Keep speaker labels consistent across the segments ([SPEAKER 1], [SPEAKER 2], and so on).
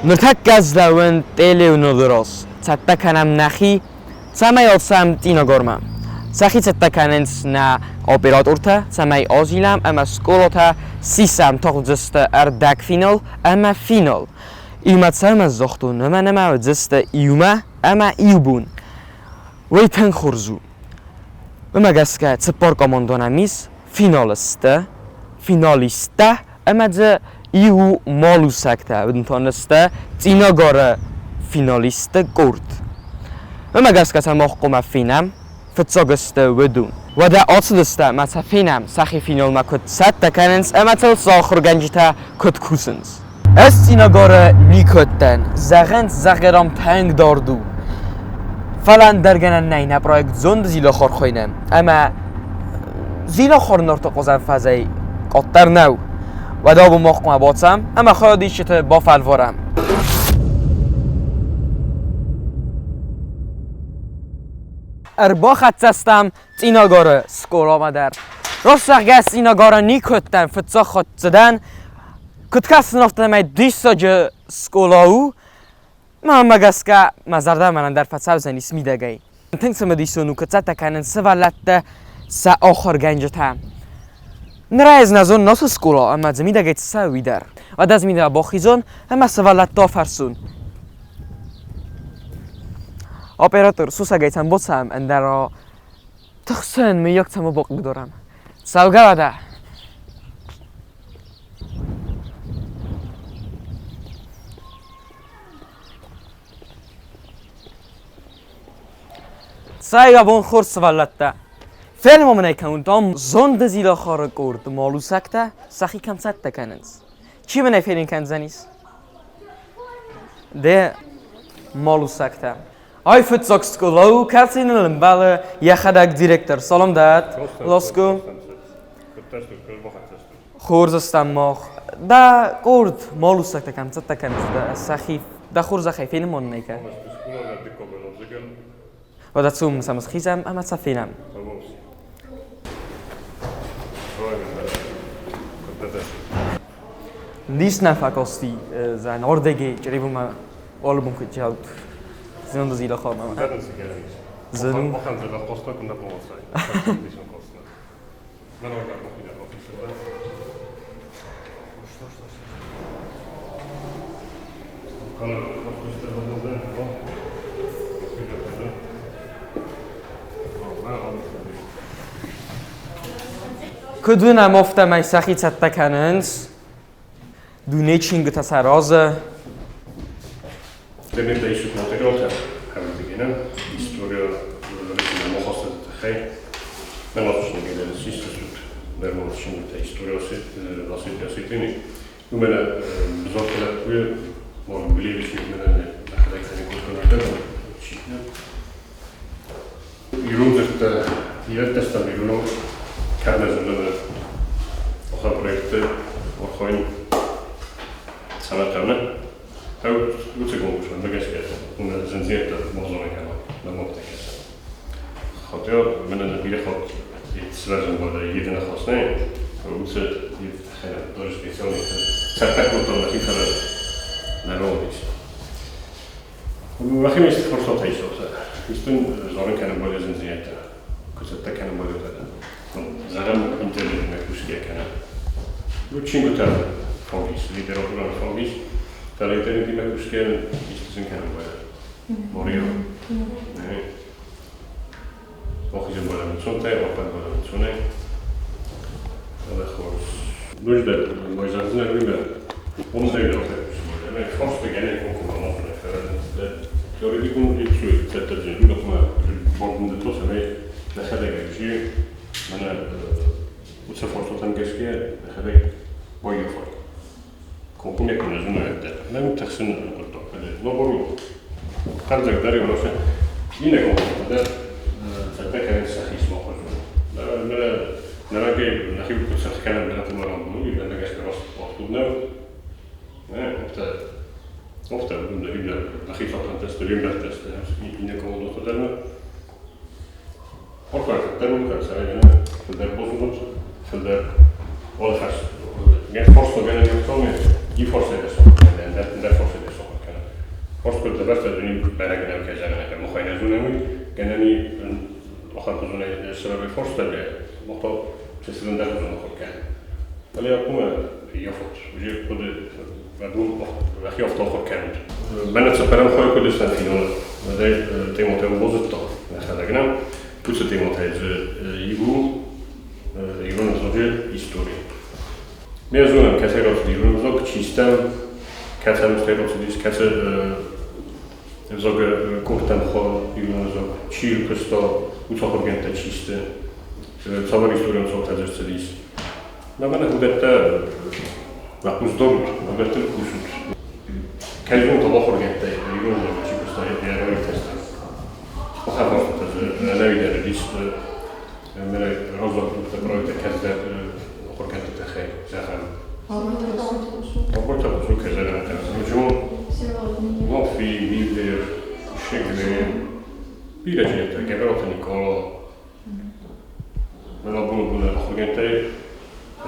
[SPEAKER 1] Ныртӕккӕ ӕз лӕууын телеуынады раз. Цӕттӕ кӕнӕм нӕхи, цӕмӕй ацӕуӕм Цъинагормӕ. Сӕхи цӕттӕ кӕнынц нӕ оператортӕ, цӕмӕй азилӕм ӕмӕ скъолатӕ сисӕм тагъд ӕрдӕгфинал ӕмӕ финал. Иумӕ цӕмӕ загътон, уымӕн ӕмӕ уыдзысты иумӕ ӕмӕ иу бон. Уый тынг хорз у. Уымӕ гӕсгӕ цыппар командон ӕм ис финалисттӕ, финалисттӕ ӕмӕ дзы иу малусӕгтӕ, уыдон сты Цъинагары финалистты къорд. Уымӕ гӕсгӕ сӕ мах хъуамӕ фенӕм, фыццаг сты уыдон. Уӕдӕ ацыдысты ӕмӕ сӕ фенӕм, сӕхи финалмӕ куыд цӕттӕ кӕнынц ӕмӕ сыл сӕ ахуыргӕнджытӕ куыд кусынц. Ӕз Цъинагары никуыд дӕн, зӕгъынц, зӕгъгӕ, дам, тынг дард у. Фӕлӕ ӕндӕр гӕнӕн нӕй, нӕ проект зонды Зилахар хуыйны, ӕмӕ Зилахар Нарты Хъуызан фӕзӕй къаддӕр нӕу. Уӕдӕ абон мах хъуамӕ бацӕм ӕмӕ хайадисджыты бафӕлварӕм. Ӕрбахӕццӕ стӕм Цъинагары скъоламӕ дӕр. Раст зӕгъгӕ, Цъинагары никуы уыдтӕн, фыццаг хатт цыдӕн. Куыд кӕсын, афтӕмӕй диссаджы скъола у. Мӕнмӕ гӕсгӕ, мӕ зӕрдӕ мӕнӕн дӕр фӕцӕудзӕнис мидӕгӕй. Тынг цымыдисон у, куыд цӕттӕ кӕнынц сывӕллӕттӕ сӕ ахуыргӕнджытӕ. Ныр ӕз нӕ зонын ацы скъола ӕмӕ дзы мидӕгӕй цы цӕуы, уый дӕр. Уӕдӕ ӕз мидӕгӕй бахизон ӕмӕ сывӕллӕтты афӕрсон. Оператор сусӕгӕй цӕм боцӕм, ӕндӕра тыхсын, мыййаг цӕмӕ бахъыгдарӕм. Цӕугӕ уӕдӕ! Цӕй абон хорз сывӕллӕттӕ! Фӕлмӕ мын ӕй кӕнут, ам зонды зилахары къорд малусӕгтӕ сӕхи кӕм цӕттӕ кӕнынц. Чи мын ӕй фенын кӕндзӕнис? Дӕ малусӕгтӕ. Ай фыццаг скъола у, кӕцы ныл ӕмбӕлы йӕхӕдӕг директор. Салам дӕт, Лоско. Хорз стӕм мах. Дӕ къорд малусӕгтӕ кӕм цӕттӕ кӕнынц дӕ сӕхи дӕ хорзӕхӕй фенымон нӕй кӕ? Уӕдӕ цум сӕм схизӕм ӕмӕ сӕ фенӕм. Дис нӕ фӕкасти зӕн ардӕгӕй чъребумӕ алы бон куыд джауд. Зын зилахамӕ. Зын у. Куыд уынӕм, афтӕмӕй сӕхи цӕттӕ кӕнынц. Дуне чингуытӕ сӕ разы.
[SPEAKER 2] Предметтӕ исут материалтӕ хӕрдзыгӕнӕн история мохосты тыххӕй. Нӕ систут нормал чингуытӕ история осетины. Уымӕн бзорты лӕппуйы Гулевич мӕнӕн нӕхӕдӕг кодта Ирон дзырдтӕ ирӕттӕ стӕм иронау кӕд нӕ зонӕм ахӕм проектты архайын цӕмӕ хъӕуы. Уыцы конкурсмӕ гӕсгӕ уымӕ зындзинӕдтӕ базонӕн кӕнӕ нормалтӕ кӕсӕн. Хотя мӕнӕн бирӕ хатт связан была единохластная, уыцы тоже специально цӕттӕ кодтам нӕхи фӕлӕ нормал ис. Уӕхи исты форсотӕ исотӕ. Истын зонын кӕнын более зындзинӕдтӕ. Куы цӕттӕ кӕнын более Зӕгъӕм, интернетмӕ кусгӕ кӕнӕ. Ну, чингуытӕ фӕлдис, литературӕ фӕлдис, фӕлӕ интернетимӕ кусгӕ исты зын кӕнын более. Морио. Охизын более ӕнцонтӕй, ӕппӕт более ӕнцонӕй. Фӕлӕ хорз. Ноджыдӕр мой зӕгъдзынӕн уый, уым дӕр Теоретикон ипсуй цӕттӕдзинад уыдонмӕ бортындыто, цӕмӕй нӕхӕдӕг ӕвзиы, мӕнӕ уыцы форсотӕм гӕсгӕ нӕхӕдӕг боййафой. Компуме куы нӕ зоной ӕддӕр. Нӕ тыхсын хъуыддаг. Нобору хъӕлдзӕг дӕр иу иннӕ компуме дӕр цӕттӕ кӕнынц сӕхи смахуызон. Мӕнӕ нӕрагӕй нӕхи куыд цӕттӕ кӕнӕм бынаты марам, уый мӕнмӕ гӕсгӕ раст уагъд нӕу. Ofta нӕхи римбӕрттӕ иннӕ командотӕ дӕр Orkar területen фылдӕр бозонут, фылдӕр олхас. Ген force gene yoksa mı? İyi force de sok. Ender force de sok. Хорз лӕвӕрдта бӕрӕг нӕу кӕй зӕгъын мохай нӕ зонӕм уый, гӕнӕн и охӕрхуызонӕй сӕрӕй форстӕ мохто чесылын дӕр хуызон охор кӕн. Фӕлӕ йӕ йӕфот, уже куыд вӕхи офта охор кӕнут. Мӕнӕ цыппӕрӕм хой куыд ыстӕн финоны. Мӕдӕй тематӕ бозыдта нӕхӕдӕг нӕм. Уыцы тематӕй дзы иу ирон ӕвзаджы истори. Ме зонӕм, кӕцӕй рацыд ирон ӕвзаг, чи стӕм, кӕцӕм стӕй рацыдис, кӕцы ӕвзагы къухтӕм ирон ӕвзаг, чи куыста, уыцы ахуыргӕндтӕ чи сты, цавӕр историон цаутӕ дзы ӕрцыдис. Мӕнӕ уыдӕттӕ мӕ хъус дарут, уыдӕттыл кусут. Кӕй зонут ахуыргӕндтӕй ирон ӕвзагы чи куыста, йӕ раиртӕста. Ахӕм фарстатӕ дзы ӕнӕуи дӕр уыдис. Мӕнӕ разагъд проекттӕ кӕцыдӕр ахуыргӕндты тыххӕй зӕгъӕм. Абортӕ хъусу кӕй зӕгъӕм, Лофи, Миллер, Шегре, бирӕ чиныгтӕ, Гӕбӕраты Никъала. Мӕн абоны боны ахуыргӕндтӕй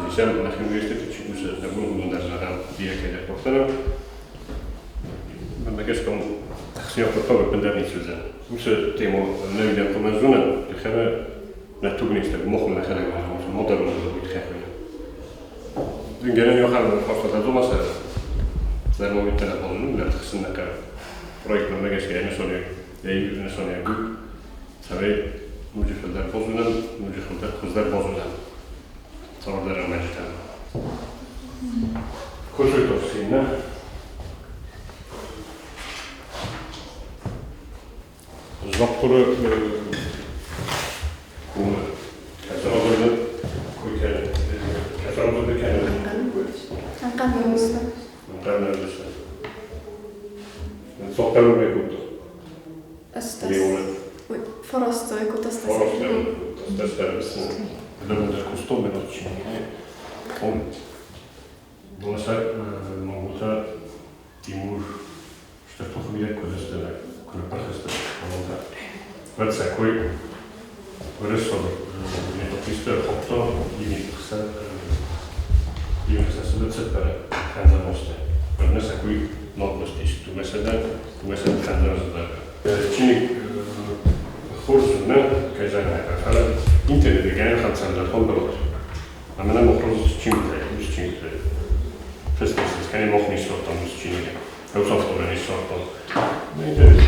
[SPEAKER 2] исӕм нӕхи университеты чи кусы, нӕ боны уыдон дӕр зӕгъӕм, бирӕ кӕйдӕр къордтӕ. Мӕнмӕ гӕсгӕ ӕхсиаг хъуыддаг ӕппындӕр ницы уыдзӕн. Уыцы тему нӕуидӕн хъуамӕ зонӕм, ӕмӕ нӕ тугнизтӕ мохыл нӕхӕдӕг модерон уый тыххӕй хуыйны. Гӕнӕн ахӕм фарстатӕ дзомасӕ зӕрмовиттӕ нӕ базонын, нӕ тыхсын нӕ хъӕуы. Проект мӕнмӕ гӕсгӕ ӕнусонӕй у, цӕмӕй ноджы фылдӕр базонӕм, ноджы хуыздӕр базонӕм цавӕрдӕр ӕрмӕджытӕ. Кусуйтов синна. Захъхъуры комы кӕцырадзырды кой кӕны, кӕцырадзырды кӕны.
[SPEAKER 3] Ӕнхъӕлмӕ.
[SPEAKER 2] Ӕнхъӕлмӕ. Цохъхъӕрумӕ кодта.
[SPEAKER 3] Леона. Forosто
[SPEAKER 2] Forosто Левonder кустом Он Dolayısıyla Mongolia Timur Штефтохмия кодестена кунапархеста Mongolia. Вецакой Ресор летописте хопто имитхса имитхса седецепere ханзамосте. Вернесакой нотностис тумеседа тумеседа ханзамосте. Чиник хорз нӕ кӕй зӕгъын фӕлӕ интернеты гӕнӕн хӕццӕндӕр хонбелот. Ӕмӕ нӕм охроз чингуытӕй, уыцы чингуытӕй. Фестӕстӕ кӕнӕм ох ниссардтам уыцы чиныгӕн. Уыцы авторӕн ниссардтам. Интернеты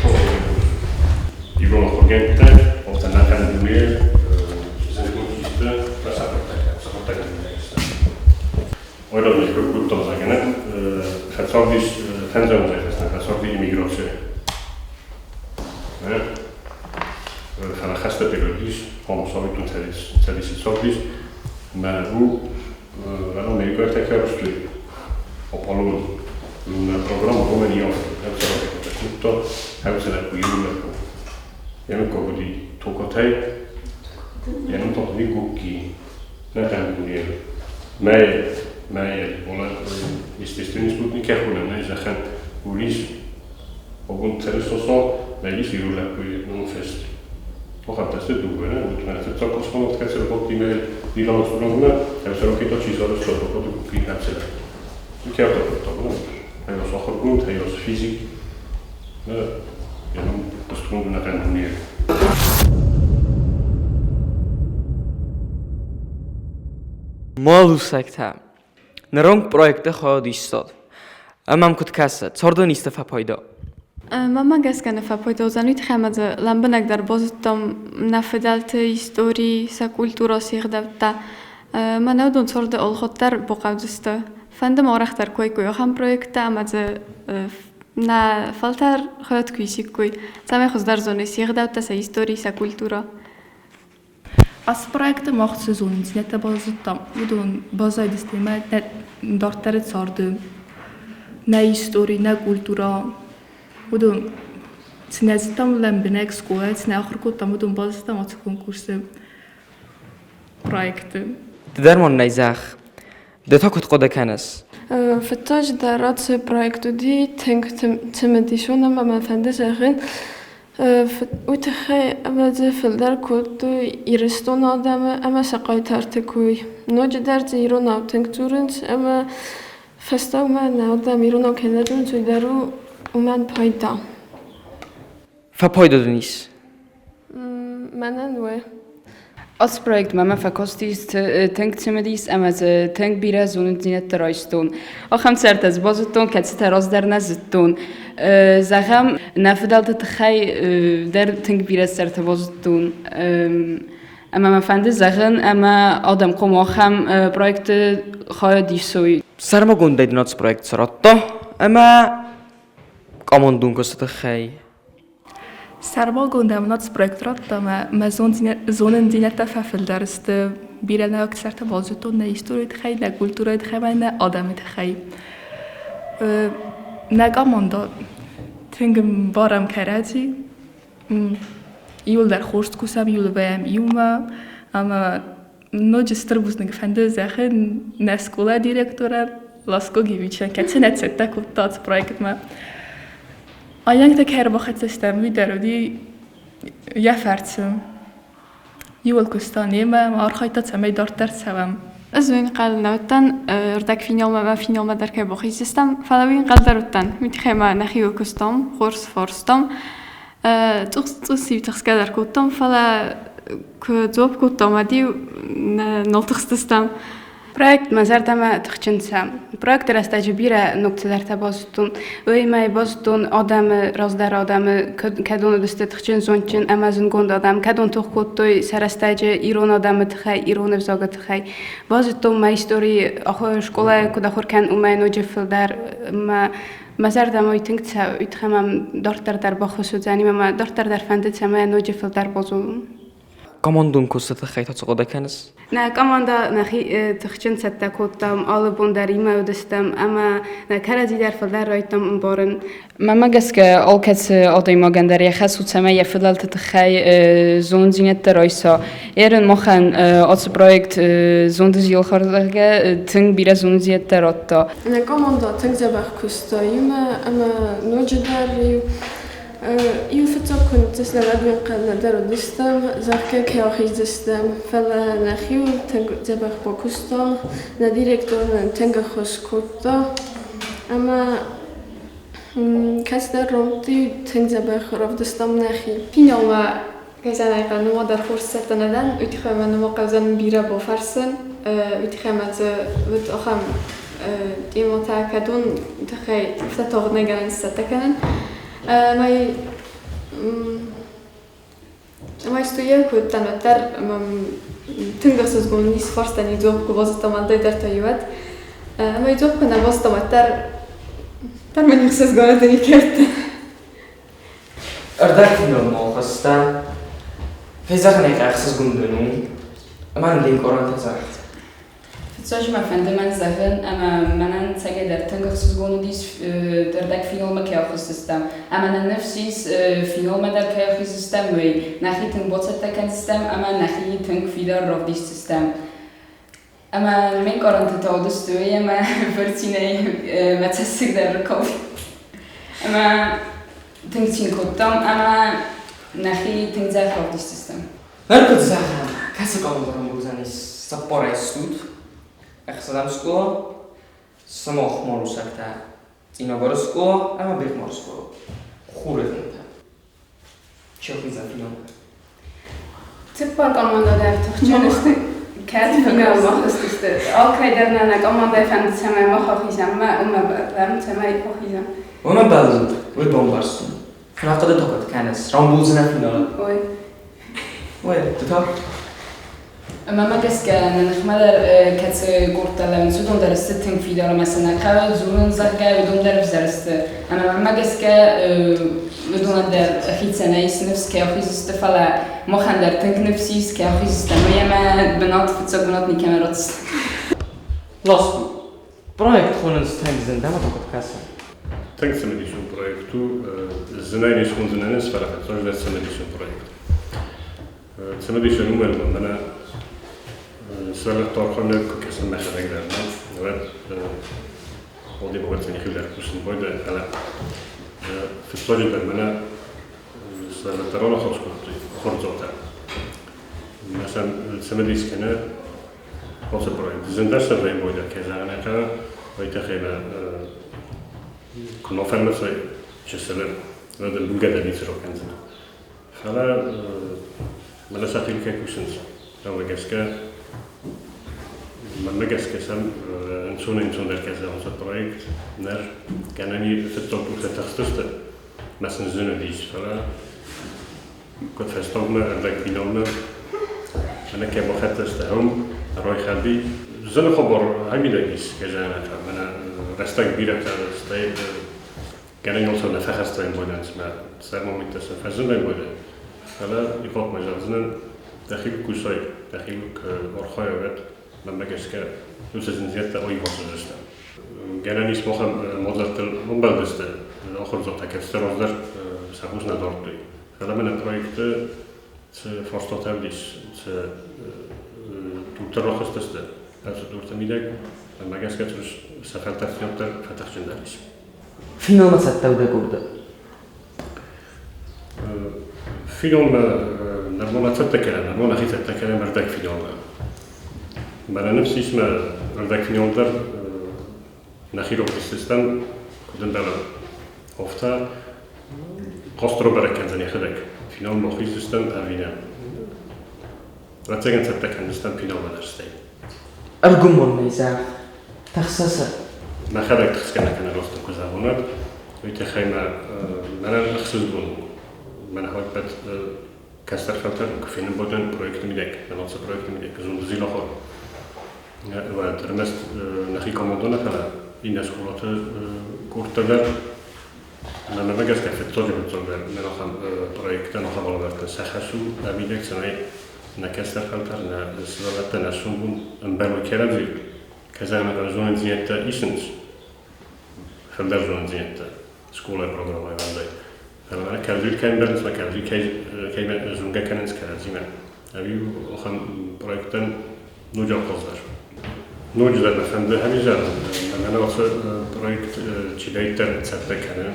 [SPEAKER 2] ирон ахуыргӕндтӕ, афтӕ нӕхъӕн дуне зындгонд сахуыртӕ Ойрон кодтам загӕнӕн хӕцардис фӕндзӕм хӕцарди иммиграци. Фӕлӕ хӕстӕ периодис, Homo Советун цардис, мӕ у Америкӕгтӕ кӕрстой Apollon программа Romania кодта, хӕццӕ ирон Янукови Токотай, Янукови Гукки, Натангуниел. Мэй, мэй, ола естественный спутник яхуна, мэй захан улис огон цересосо, мэй ирула куи фест. Охантасте дугена, утмена цокосхонот кацер боти мэй диланос рогна, евсерокито чизорос лотокото гукки хацера. Кертопото, хайос охоргун, хайос физик. Яном постгун натангуниел.
[SPEAKER 1] Малусӕгтӕ. Ныронг проекты хайад истад. Ӕмӕ куыд кӕсы, цардӕн исты фӕпайда?
[SPEAKER 3] Мӕнмӕ гӕсгӕ нӕ фӕпайда уыдзӕн, уый тыххӕй ӕмӕ дзы лӕмбынӕгдӕр базыдтам нӕ фыдӕлты истори, сӕ культурӕ, се гъдӕуттӕ. Мӕнӕ уыдон царды алхатт дӕр бахъӕудзысты. Фӕнды ма арӕхдӕр куы ахӕм проекттӕ ӕмӕ дзы нӕ фӕлтӕр хайад куы исиккой, цӕмӕй хуыздӕр зоной се гъдӕуттӕ, сӕ истори, сӕ культурӕ.
[SPEAKER 4] Ацы проекты мах цы зонындзинӕдтӕ базыдтам, уыдон баззадысты мӕ дарддӕры царды, нӕ истори, нӕ культурӕ. Уыдон цы нӕ зыдтам лӕмбынӕг скъолайы, цы нӕ ахуыр кодтам, уыдон базыдтам ацы конкурсы проекты.
[SPEAKER 1] Ды дӕр мын нӕй зӕгъ, ды та куыд хъуыды кӕныс?
[SPEAKER 5] Фыццаджыдӕр ацы проект уыди тынг цымыдисон ӕмӕ мӕ фӕнды зӕгъын, уый тыххӕй ӕмӕ дзы фылдӕр кодтой Ирыстоны адӕмы ӕмӕ сӕ хъайтарты кой. Ноджыдӕр дзы иронау тынг дзурынц ӕмӕ фӕстагмӕ нӕ адӕм иронау кӕй нӕ дзурынц, уый дӕр у Уымӕн пайда.
[SPEAKER 1] Фӕпайда дын ис?
[SPEAKER 5] Мӕнӕн уый.
[SPEAKER 6] Ацы проект мӕмӕ фӕкастис тынг цымыдис ӕмӕ дзы тынг бирӕ зонындзинӕдтӕ райстон. Ахӕм цӕртӕ дзы базыдтон, кӕцытӕ раздӕр нӕ зыдтон. Зӕгъӕм, нӕ фыдӕлты тыххӕй дӕр тынг бирӕ цӕртӕ базыдтон. Ӕмӕ мӕ фӕнды зӕгъын, ӕмӕ адӕм хъом ахӕм проекты хайад исой.
[SPEAKER 1] Сӕрмагондӕй дын ацы проект цы радта ӕмӕ командон куысты тыххӕй?
[SPEAKER 4] Сӕрмагондӕй мын ацы проект радта ӕмӕ мӕ зонындзинӕдтӕ фӕфылдӕр сты. Бирӕ нӕуӕг цӕртӕ базыдтон нӕ историйы тыххӕй, нӕ культурӕйы тыххӕй ӕмӕ нӕ адӕмы тыххӕй. Нӕ командӕ тынг ӕмбарӕм кӕрӕдзи. Иуылдӕр хорз кусӕм, иуыл вӕййӕм иумӕ ӕмӕ ноджы стыр бузныг фӕнды зӕгъын нӕ скъолайы директорӕн Ласко Гивичӕн, кӕцы нӕ цӕттӕ кодта ацы проектмӕ. Айӕнгтӕ кӕй ӕрбахӕццӕ стӕм, уый дӕр уыди йӕ фӕрцы. Иуыл куыста немӕ ӕмӕ архайдта, цӕмӕй дарддӕр цӕуӕм.
[SPEAKER 3] Ӕз уый ӕнхъӕл нӕ уыдтӕн, ӕрдӕгфиналмӕ ӕмӕ финалмӕ дӕр кӕй бахиздзыстӕм, фӕлӕ уый ӕнхъӕл дӕр уыдтӕн. Уый тыххӕй ма нӕхиуыл куыстам, хорз фарстам. Цъус-цъус-иу тыхсгӕ дӕр кодтам, фӕлӕ куы дзуапп кодтам, уӕд-иу нал тыхстыстӕм.
[SPEAKER 6] Проект мӕ зӕрдӕмӕ тыхджын цӕ. Проекты рӕстӕджы бирӕ ног цыдӕртӕ базыдтон. Уыимӕ базыдтон адӕмы, раздӕры адӕмы, кӕдон уыдысты тыхджын, зондджын ӕмӕ зындгонд адӕм, кӕдон тох кодтой сӕ рӕстӕджы ирон адӕмы тыххӕй, ирон ӕвзагы тыххӕй. Базыдтон мӕ историйы скъолайы куыд ахуыр кӕнын, уымӕй ноджы фылдӕр мӕ мӕ зӕрдӕмӕ уый тынг цӕуы, уый тыххӕй мӕм дарддӕр дӕр баххуыс уыдзӕни ӕмӕ мӕ дарддӕр дӕр фӕнды, цӕмӕй ноджы фылдӕр базонон.
[SPEAKER 1] Командон куысты тыххӕй та цы хъуыды кӕныс?
[SPEAKER 6] Нӕ командӕ нӕхи тыхджын цӕттӕ кодтам, алы бон дӕр имӕ уыдыстӕм ӕмӕ нӕ кӕрӕдзи дӕр фылдӕр райдтам ӕмбарын. Мӕнмӕ гӕсгӕ, алкӕцы адӕймагӕн дӕр йӕ хӕс у, цӕмӕй йӕ фыдӕлты тыххӕй зонддзинӕдтӕ райса. Ерын махӕн ацы проект зонды зилхар, зӕгъгӕ, тынг бирӕ зонддзинӕдтӕ радта.
[SPEAKER 5] Нӕ командӕ тынг дзӕбӕх куыста иумӕ ӕмӕ ноджыдӕр-иу Иу фыццаг куы ныццӕстӕм, уӕд уый ӕнхъӕл дӕр уыдыстӕм, зӕгъгӕ, кӕй ахиздзыстӕм, фӕлӕ нӕхиуыл тынг дзӕбӕх бакуыстам, нӕ директор нын тынг ӕххуыс кодта ӕмӕ кӕцыдӕр ролты тынг дзӕбӕх равдыстам нӕхи.
[SPEAKER 3] Финалмӕ кӕй зӕгъын ӕй хъӕуы, нырма дӕр хорз цӕттӕ нӕ дӕн, уый тыххӕй мӕ нырма хъӕудзӕн бирӕ бафӕрсын, уый тыххӕй мӕ дзы уыд ахӕм темӕтӕ, кӕдон тыххӕй сӕ тагъд нӕ гӕнӕн сцӕттӕ кӕнын. Мӕ студент куы уыдтӕн, уӕддӕр мӕм тынг ӕхсызгон уыдис фарстӕн иу дзуапп куы базыдтам ӕндӕр дӕр та иуӕд. Ӕмӕ иу дзуапп куы нӕ базыдтам, уӕддӕр дӕр мын ӕхсызгон уыд никӕддӕр.
[SPEAKER 1] Ӕрдӕгфинал ма ахаста. Фезӕгъын ӕй ӕхсызгон дын у, ӕмӕ нын де нкъарӕнтӕ загъд.
[SPEAKER 6] Фыццаджы мӕ фӕнды мӕн зӕгъын, ӕмӕ мӕнӕн цӕгӕйдӕр тынг ӕхсызгон уыдис ӕрдӕгфиналмӕ кӕй ахызтыстӕм. Ӕмӕ нӕ ныфс ис, финалмӕ дӕр кӕй ахиздзыстӕм, уый. Нӕхи тынг бацӕттӕ кӕндзыстӕм ӕмӕ нӕхи тынг фидар равдисдзыстӕм. Ӕмӕ ме нкъарӕнтӕ та уыдысты уый, ӕмӕ фырцинӕй мӕ цӕссыг дӕр ракалд. Ӕмӕ тынг цин кодтам ӕмӕ нӕхи тынг дзӕбӕх равдисдзыстӕм.
[SPEAKER 1] Ныр куыд зӕгъӕм, кӕцы хъӕуы рамбулдзӕнис цыппарӕй стут? Ӕхсӕзӕм скъола, сымах малусӕгтӕ, Цъинагары скъола ӕмӕ Бехъмары скъола. Хуры тынтӕ. Чи ахиздзӕн финалмӕ?
[SPEAKER 6] Цыппар командӕ дӕр тыхджын сты. Кӕд финалмӕ ахызтысты. Алкӕй дӕр нӕ нӕ командӕйы фӕнды, цӕмӕй мах ахизӕм, мӕ уымӕ бӕллӕм, цӕмӕй ахизӕм.
[SPEAKER 1] Уымӕ бӕллут, уый бамбӕрстон. Фӕлӕ хъуыды та куыд кӕныс, рамбулдзынӕ финалы?
[SPEAKER 6] Ой.
[SPEAKER 1] Ой, ды та?
[SPEAKER 6] Мӕнмӕ гӕсгӕ, нӕ ныхмӕ дӕр кӕцы къордтӕ лӕууынц, уыдон дӕр сты тынг фидар ӕмӕ сӕ нӕ хъӕуы дзурын, зӕгъгӕ, уыдон дӕр ӕвзӕр сты. Ӕмӕ мӕнмӕ гӕсгӕ, уыдонӕн дӕр хицӕнӕй ис ныфс, кӕй ахиздзысты, фӕлӕ махӕн дӕр тынг ныфс ис, кӕй ахиздзыстӕм, уый ӕмӕ бынат, фыццаг бынат никӕмӕ ратдзысты.
[SPEAKER 1] Ласку. Проект хонынц тынг зын, дӕ ма куыд кӕсы?
[SPEAKER 2] Тынг цымыдисон проект у. Зынӕй не схондзынӕн ӕз, фӕлӕ фыццаджыдӕр цымыдисон проект. Цымыдисон уымӕн ӕмӕ мӕнӕ сывӕллӕтты архайынӕг куы кӕсын мӕхӕдӕг дӕр, уӕд Олдибогатӕн хилдӕр кусын байдайы, фӕлӕ фыццаджыдӕр мӕнӕ сывӕллӕттӕ раныхас кодтой ахуырдзаутӕ. Мӕ сӕм цымыдис кӕны ацы проект. Зындӕр сӕ вӕййы бойдӕр, кӕй зӕгъын ӕй хъӕуы, уый тыххӕй мӕ куы нал фӕлмӕцой. Чысылы, уӕд ын булгӕ дӕр ницы ракӕндзынӕ. Фӕлӕ мӕнӕ сӕхи кӕй кусынц, уымӕ гӕсгӕ, мӕнмӕ гӕсгӕ сӕм ӕнцон-ӕнцондӕр кӕсы проект. Ныр гӕнӕн и фыццаг къухтӕ тыхстысты, мӕ сын зын уыдис, фӕлӕ куыд фӕстагмӕ, ӕрдӕгфиналмӕ мӕнӕ кӕй бахӕццӕ сты, уым райхӕлди. Зыны хабар ӕмидӕг ис, кӕй зӕгъын ӕй хъӕуы, мӕнӕ рӕстӕг бирӕтӕ, стӕй гӕнӕн ис нӕ фӕхӕсдзӕн бодӕн, цымӕ сӕрмагондтӕ сӕ фӕзындӕн бодӕн. Фӕлӕ ихатмӕ зӕгъдзынӕн, дӕхи куы кусай, дӕхи куы архайай, уӕд мӕнмӕ гӕсгӕ уыцы зындзинӕдтӕ аиварсдзысты. Гӕнӕн ис махӕн мадзӕлттыл ӕмбӕлдысты ахуырдзаутӕ, кӕцытӕ раздӕр сӕ хъус нӕ дардтой. Фӕлӕ мӕнӕ проекты цы фарстатӕ уыдис, цы дуртӕ рахызтысты, ацы дурты мидӕг, мӕнмӕ гӕсгӕ сӕ фӕлтӕрддзинад дӕр фӕтыхджындӕр ис.
[SPEAKER 1] Финалмӕ цӕттӕ у дӕ къорды?
[SPEAKER 2] Финалмӕ нырма цӕттӕ кӕнӕм, нырма нӕхи цӕттӕ кӕнӕм ӕрдӕгфиналмӕ. Мӕнӕ ныфс ис мӕ ӕрдӕгфинал дӕр нӕхи равдисдзыстӕм, куыд ӕмбӕлы, афтӕ. Хъазт бӕрӕг кӕндзӕн йӕхӕдӕг, финалмӕ ахиздзыстӕм ӕви нӕ. Ӕвӕццӕгӕн цӕттӕ кӕндзыстӕм финалмӕ дӕр стӕй.
[SPEAKER 1] Ӕргомонӕй зӕгъ, тӕхсӕ сӕ.
[SPEAKER 2] Мӕхӕдӕг тыхсгӕ нӕ кӕнӕ ростын куы зӕгъон, уӕд уый тыххӕй мӕ мӕнӕн ӕхсызгон у. Мӕнӕ ӕппӕт кӕстӕр фӕлтӕр куы фенын бодӕн проекты мидӕг, нӕ ацы проекты мидӕг зондзилахор. Уӕд ӕрмӕст нӕхи командон нӕ, фӕлӕ иннӕ скъолаты къордтӕ дӕр. Мӕнмӕ гӕсгӕ фыццаджы-фыццагдӕр мӕн ахӕм проекттӕн ахӕм алӕвӕрдтӕн сӕ хӕс у ӕмидӕг, цӕмӕй нӕ кӕстӕр фӕлтӕр, нӕ сывӕллӕттӕ, нӕ сомбон ӕмбӕлой кӕрӕдзи, кӕй зонындзинӕдтӕ исынц, фылдӕр зонындзинӕдтӕ скъолайы программӕйы уӕлдай. Фӕлӕ мӕнӕ кӕрӕдзийыл кӕй ӕмбӕлынц, мӕ кӕрӕдзи кӕй зонгӕ кӕнынц кӕрӕдзимӕ, ӕви ахӕм проекттӕн ноджы ахъаздӕр. Ноджыдӕр мӕ фӕнды ӕмизӕр, мӕнӕ ацы проект чидӕриддӕр цӕттӕ кӕны,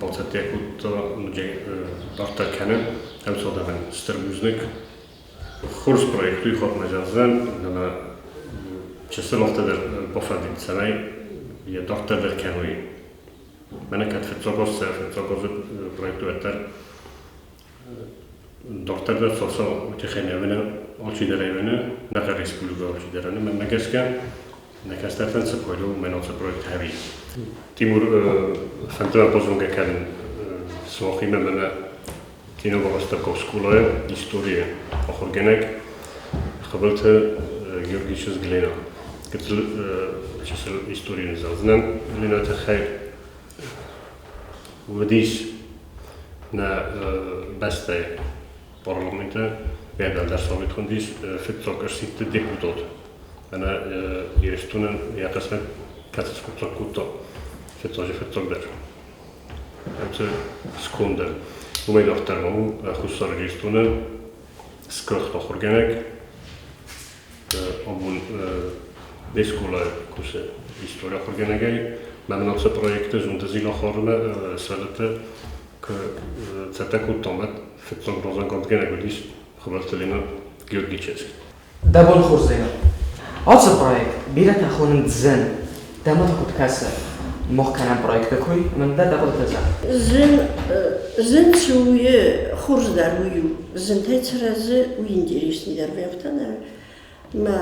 [SPEAKER 2] бацӕттӕ кодта, ноджы дарддӕр кӕны, ӕмцодӕмӕн стыр бузныг. Хорз проект уый хатмӕ зӕгъдзӕн, ӕмӕ чысыл афтӕ дӕр бафӕндид, цӕмӕй йӕ дарддӕр дӕр кӕной. Мӕнӕ кӕд фыццаг аз фыццаг азы проект уӕддӕр дарддӕр дӕр цаца уый тыххӕй нӕ уыны, алчидӕр ӕй уыны, нӕ республикӕ алчидӕр уыны, мӕнмӕ гӕсгӕ нӕ кӕстӕртӕн цы пайда у мӕн ацы проект ӕви. Тимур, фӕнды мӕ базонгӕ кӕнын сымахимӕ мӕнӕ Кинобаластӕуккаг скъолайы историйы ахуыргӕнӕг Хъыбылты Георгий чызг Лена. Гыццыл чысыл истори ныззӕгъдзынӕн Ленӕйы тыххӕй. Уыдис нӕ бӕстӕйы парламенты уӕлдӕр совет хуындис фыццаг ӕрсидты депутат. Ӕмӕ Ирыстонӕн йӕ хъысмӕт кӕцы скъуыддзаг кодта фыццаджы фыццагдӕр. Ӕмӕ скондӕн. Уымӕй дарддӕр ма у Хуссар Ирыстоны сгуыхт ахуыргӕнӕг. Абон не скъолайы кусы истори ахуыргӕнӕгӕй. Мӕнӕн ацы проекты зондызилахормӕ сывӕллӕтты куы цӕттӕ кодтам, уӕд фыццаг разӕнгардгӕнӕг уыдис Хуыбылты Лена Георгий чызг.
[SPEAKER 1] Дӕ бон хорз, Лена. Ацы проект бирӕтӕ хонынц зын. Дӕмӕ та куыд кӕсы? Мах кӕнӕм проекты кой, мын дӕ дӕ хъуыдытӕ зӕгъ.
[SPEAKER 7] Зын, зын цы у, хорз дӕр уый у. Зынтӕй цы рӕзы, уый интереснейдӕр вӕййы нӕ. Мӕ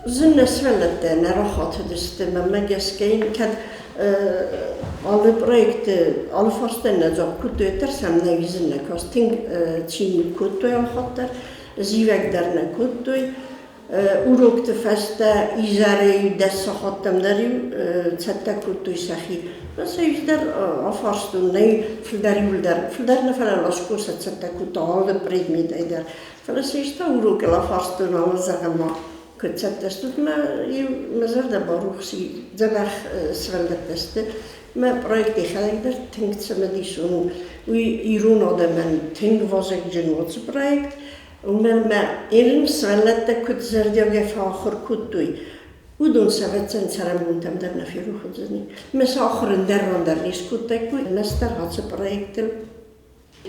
[SPEAKER 7] зын нӕ сывӕллӕттӕ нӕ рахатыдысты, мӕнмӕ гӕсгӕ йын кӕд алы проекты алы фарстӕн нӕ дзуапп кодтой, уӕддӕр сӕм нӕ зын нӕ каст. Тынг цин кодтой алхатт дӕр, зивӕг дӕр нӕ кодтой. Урокты фӕстӕ изӕрӕй 10 сахаттӕм дӕр-иу цӕттӕ кодтой сӕхи. Сӕ дӕр афарстон, нӕй фылдӕр иуылдӕр, фылдӕр нӕ, фӕлӕ Ласко сӕ цӕттӕ кодта алы предметӕй дӕр. Фӕлӕ сӕ исты урокыл афарстон алы зӕгъӕм-ма, куыд цӕттӕ стут, мӕ иу мӕ зӕрдӕ барухс и, дзӕбӕх сывӕллӕттӕ сты. Мӕ проект йӕхӕдӕг дӕр тынг цымыдисон у. Уый ирон адӕмӕн тынг вазыгджын у ацы проект. Уымӕн ӕмӕ ирон сывӕллӕттӕ куыд зӕрдиагӕй фӕахуыр кодтой, уыдон сӕ ӕвӕццӕн цӕрӕнбонтӕм дӕр нӕ ферох уыдзӕни. Мӕ сӕ ахуыр ӕндӕр ран дӕр не скодтаиккой, ӕрмӕстдӕр ацы проектыл.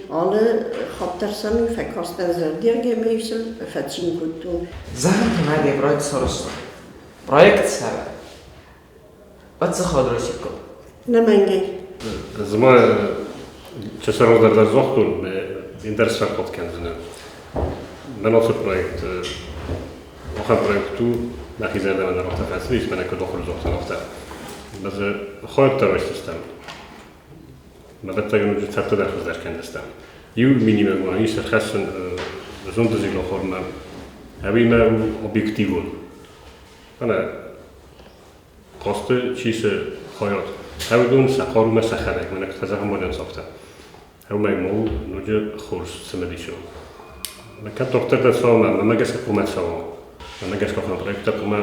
[SPEAKER 7] Алы хатт дӕр сӕм-иу фӕкастӕн зӕрдиагӕй ӕмӕ-иу сыл фӕцин кодтон.
[SPEAKER 1] Зӕгъӕм, Геннадий проект сарӕзта. Проект цӕры. Паддзахад райсиккой.
[SPEAKER 7] Нӕмӕнгӕй.
[SPEAKER 2] Ӕз ма чысыл дӕр загътон, ӕндӕр сӕрхъуыд кӕндзынӕн. Мӕн ацы проект ахӕм проект у, мӕхи зӕрдӕмӕ дӕр афтӕ фӕцыдис, мӕнӕ куыд ахуырдзаутӕн, афтӕ. Мӕ дзы хайад дӕр райсдзыстӕм. Мӕ ӕвӕццӕгӕн уыд цӕттӕ дӕр хуыздӕр кӕндзыстӕм. Иу минимум ма ис ӕрхӕссын зонды зилахормӕ, ӕви мӕ у объективон. Ӕнӕ Хъазты чи цы хайад, уыдон сӕ хъарумӕ сӕхӕдӕг, мӕнӕ куыд фӕзӕгъӕм, уыдон афтӕ. Уымӕй ма у ноджы хорз цымыдисон. Кӕд дохтыр дӕр цӕуа, мӕнмӕ гӕсгӕ хъуамӕ цӕуа. Мӕнмӕ гӕсгӕ ахӕм проекттӕ хъуамӕ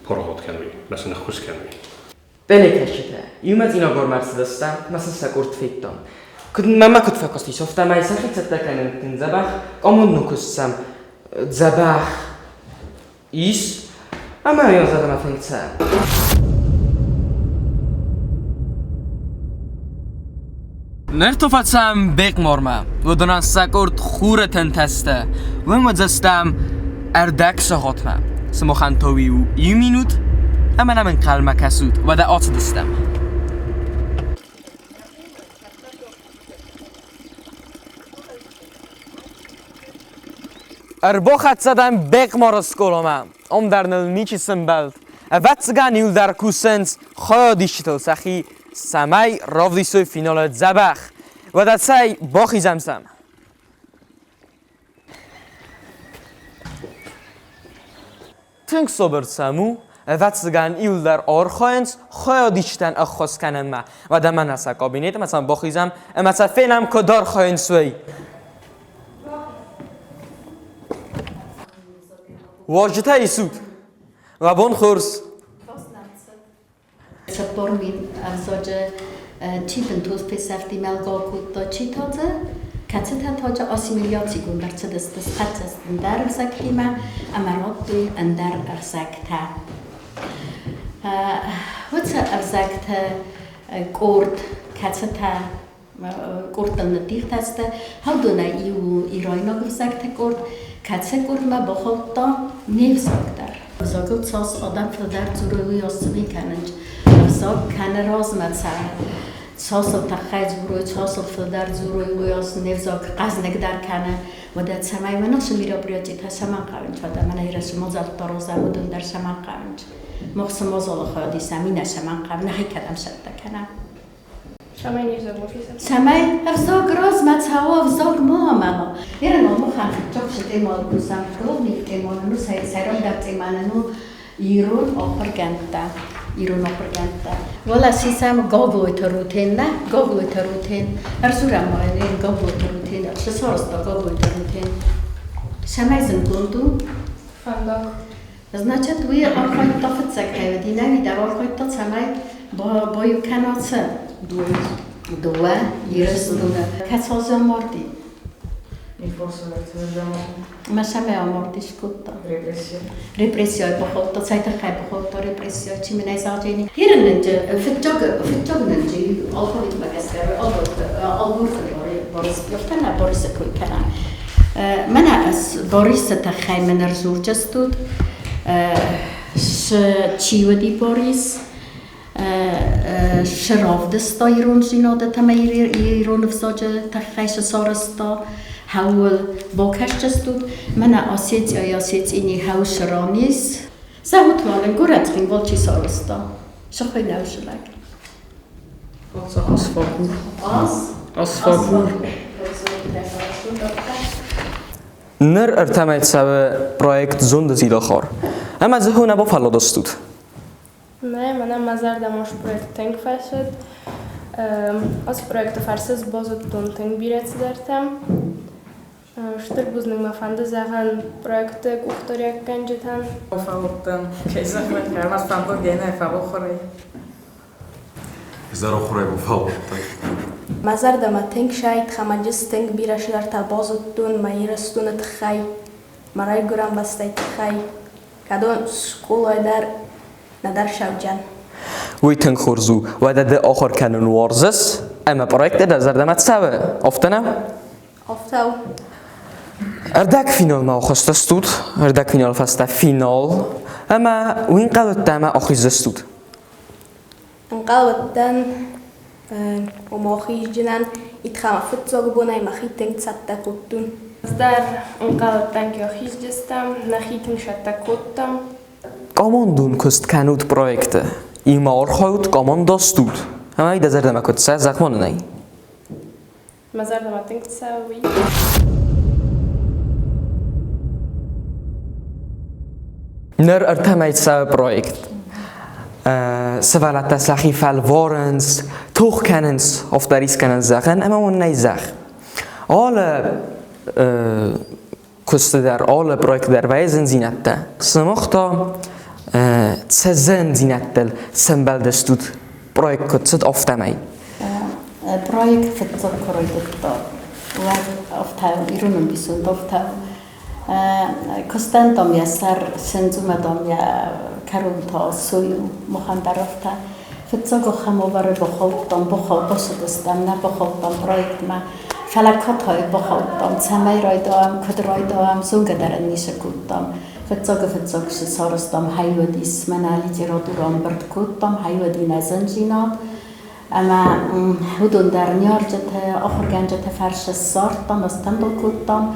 [SPEAKER 2] парахат кӕной, мӕ сын ӕххуыс кӕной.
[SPEAKER 1] Телекӕсджытӕ, иумӕ Цъинагормӕ ӕрцыдыстӕм ӕмӕ сын сӕ къорд федтон. Куыд мӕмӕ куыд фӕкуыстис, афтӕмӕй сӕхи цӕттӕ кӕнын тынг дзӕбӕх, къомон куыст сӕм дзӕбӕх ис, ӕмӕ йӕ зӕрдӕмӕ тынг цӕуы. Ныр то фӕцӕм Бекъмормӕ, уыдонӕн сӕ къорд хуры тынтӕ сты. Уым уыдзыстӕм ӕрдӕг сахатмӕ. Сымахӕн та уый у иу минут, ӕмӕ нӕм ӕнхъӕлмӕ кӕсут, уӕдӕ ацыдыстӕм. Ӕрбахӕццӕ дӕн Бекъмары скъоламӕ. Ам дӕр ныл ничи сӕмбӕлд. Ӕвӕццӕгӕн иуылдӕр кусынц хайадисджытыл сӕхи, цӕмӕй равдисой финалы дзӕбӕх. Уӕдӕ цӕй, бахизӕм сӕм. Тынг сабыр сӕм у, ӕвӕццӕгӕн иуылдӕр архайынц хайадисджытӕн ӕххуыс кӕнынмӕ. Уӕдӕ мӕнӕ сӕ кабинетмӕ сӕм бахизӕм ӕмӕ сӕ фенӕм, куыд архайынц, уый. Уазджытӕ исут? Уӕ бон хорз!
[SPEAKER 8] 40 000 ӕвзаджы чи бынтон фесӕфти мӕлгӕ кодта, чи та дзы, кӕцытӕ та дзы ассимиляцигонд ӕрцыдысты, схӕццӕ сты ӕндӕр ӕвзӕгтимӕ ӕмӕ радтой ӕндӕр ӕвзӕгтӕ. Уыцы ӕвзӕгты къорд, кӕцытӕ къордтыл ныддихтӕ сты, уыдонӕй иу у ирайнаг ӕвзӕгты къорд, кӕцы къордмӕ бахаудта не взаг дӕр. Ӕвзагыл цас адӕм фылдӕр дзурой, уыйас цыми кӕнынц. Ӕвзаг кӕны размӕ цӕры. Цас ыл тыххӕй дзурой, цас ыл фылдӕр дзурой, уыйас не взаг хъӕзныгдӕр кӕны. Уӕдӕ цӕмӕй мӕ ныхсы мероприятитӕ цӕмӕн хъӕуынц, уӕдӕ мӕнӕ Ирысы мадзӕлттӕ аразӕм, уыдон дӕр цӕмӕн хъӕуынц. Мах цы мадзалы хайад исӕм, иннӕ цӕмӕн хъӕуы, нӕхи кӕдӕм цӕттӕ кӕнӕм. Цӕмӕй ӕвзаг размӕ цӕуа, ӕвзаг ма амӕла. Ерын махӕн фыццаг сытъемалкусӕн пробник тъеманӕн у сӕйрагдӕр тъеманӕн у ирон ахуыргӕндтӕ. Ирон ахуыргӕндтӕ. Уӕлӕ сисӕм Гаглойты Рутенмӕ, Гаглойты Рутен. Ӕрдзурӕм ма йын Гаглойты Рутен. Цы сарӕзта Гаглойты Рутен? Цӕмӕй зындгонд у?
[SPEAKER 5] Фӕндаг.
[SPEAKER 8] Значит, уый архайдта фыццӕгтӕй уыди, нӕ дӕр архайдта, цӕмӕй баиу кӕна цы? Дыууӕ Ирыстоны. Кӕцы азы амарди? Мӕ цӕмӕй амарди скодта?
[SPEAKER 6] Репрессия.
[SPEAKER 8] Репрессияйы бахаудта, цӕй тыххӕй бахаудта репрессия, чи мын ӕй загъдзӕни? Хирыннынджы фыццаг фыццаг нынджы алфавитмӕ гӕсгӕ Алгорты Борис Пёртӕ Борисы кой кӕнӕм. Мӕнӕ Борисы тыххӕй мын ӕрдзурджыстут. Чи уыди Борис? Цы равдыста ирондзинады ӕмӕ ирон ӕвзаджы тыххӕй цы сарӕзта? Хӕуыл бакӕсдзыстут? Мӕнӕ Осетияйы Осетини хӕу цы ран ис? Зӕгъут ма нын, горӕт Цхинвал чи сарӕзта? Цы хуыйны лӕг?
[SPEAKER 6] Асфакур. Асфакур.
[SPEAKER 1] Ныр ӕртӕмӕй цӕуы проект Зонды зилахар. Ӕмӕ дзы хо нӕ бафӕлладыстут?
[SPEAKER 5] Нӕ, мӕнӕ мӕ зӕрдӕмӕ проект тынг фӕцыд. Ацы проекты фӕрцы базыдтон тынг бирӕ цыдӕртӕ. Стыр бузныг мӕ фӕнды зӕгъын проекты къухдариуӕггӕнджытӕн.
[SPEAKER 6] Фӕллодтӕн, кӕй зӕгъын ӕй, фӕллодгӕнӕ фӕллохорӕй.
[SPEAKER 9] Изӕрохорӕй фӕллодтӕн.
[SPEAKER 5] Мӕ зӕрдӕмӕ тынг сайд, хӕмӕджыс тынг бирӕ цыдӕртӕ базыдтон мӕ Ирыстоны тыххӕй, мӕ райгуырӕн бӕстӕйы тыххӕй. Кӕдон скъолайы дӕр нӕдӕр сӕвджӕн.
[SPEAKER 1] Уый тынг хорз у. Уӕдӕ ды ахуыр кӕнын уарзыс ӕмӕ проекттӕ дӕ зӕрдӕмӕ цӕуы, афтӕ нӕ?
[SPEAKER 5] Афтӕ у.
[SPEAKER 1] Ӕрдӕгфиналмӕ ахызтыстут, ӕрдӕгфиналы фӕстӕ финал, ӕмӕ уый ӕнхъӕл уыдтӕ ӕмӕ ахиздзыстут?
[SPEAKER 5] Ӕнхъӕл уыдтӕн.
[SPEAKER 9] Ома ахизджынӕн итхӕмӕ фыццаг бонӕй мӕхи тынг цӕттӕ кодтон.
[SPEAKER 5] Ӕз дӕр ӕнхъӕлдтӕн, кӕй ахиздзыстӕм, нӕхи тынг цӕттӕ кодтам.
[SPEAKER 1] Командон куыст кӕнут проекты. Имӕ архайут команда стут. Ӕмӕ дӕ зӕрдӕмӕ куыд сӕ зӕгъмонынӕй?
[SPEAKER 5] Мӕ зӕрдӕмӕ тынг цӕуы.
[SPEAKER 1] Ныр ӕртӕмӕй цӕуы проект. Сывӕллӕттӕ сӕхи фӕлварынц, тох кӕнынц, афтӕ рискӕнӕн зӕгъӕн ӕмӕ уын нӕй зӕгъ. Алы куысты дӕр, алы проекты дӕр вӕййы зындзинӕдтӕ. Сымах та цы зындзинӕдтыл сӕмбӕлдыстут проект куыд цыд, афтӕмӕй?
[SPEAKER 8] Проект фыццаг куы райдыдта, уӕд афтӕ ирон ӕмбисонд афтӕ куыстӕн дам йӕ сӕр сындзумӕ дам йӕ кӕрон та сой у, махӕн дӕр афтӕ. Фыццаг ахӕм уавӕры бахаудтам, бацыдыстӕм, нӕ бахаудтам проектмӕ, фӕлӕ катайы бахаудтам, цӕмӕй райдайӕм, куыд райдайӕм, зонгӕ дӕр ын ницы кодтам. Фыццаг-фыццаг сарӕзтам хайуадис, мӕнӕ литературӕ ӕмбырд кодтам, хайуади нӕ зындзинад. Ӕмӕ уыдон дӕр ныййарджыты, ахуыргӕнджыты фӕрцы ссардтам, ӕстӕмбыл кодтам.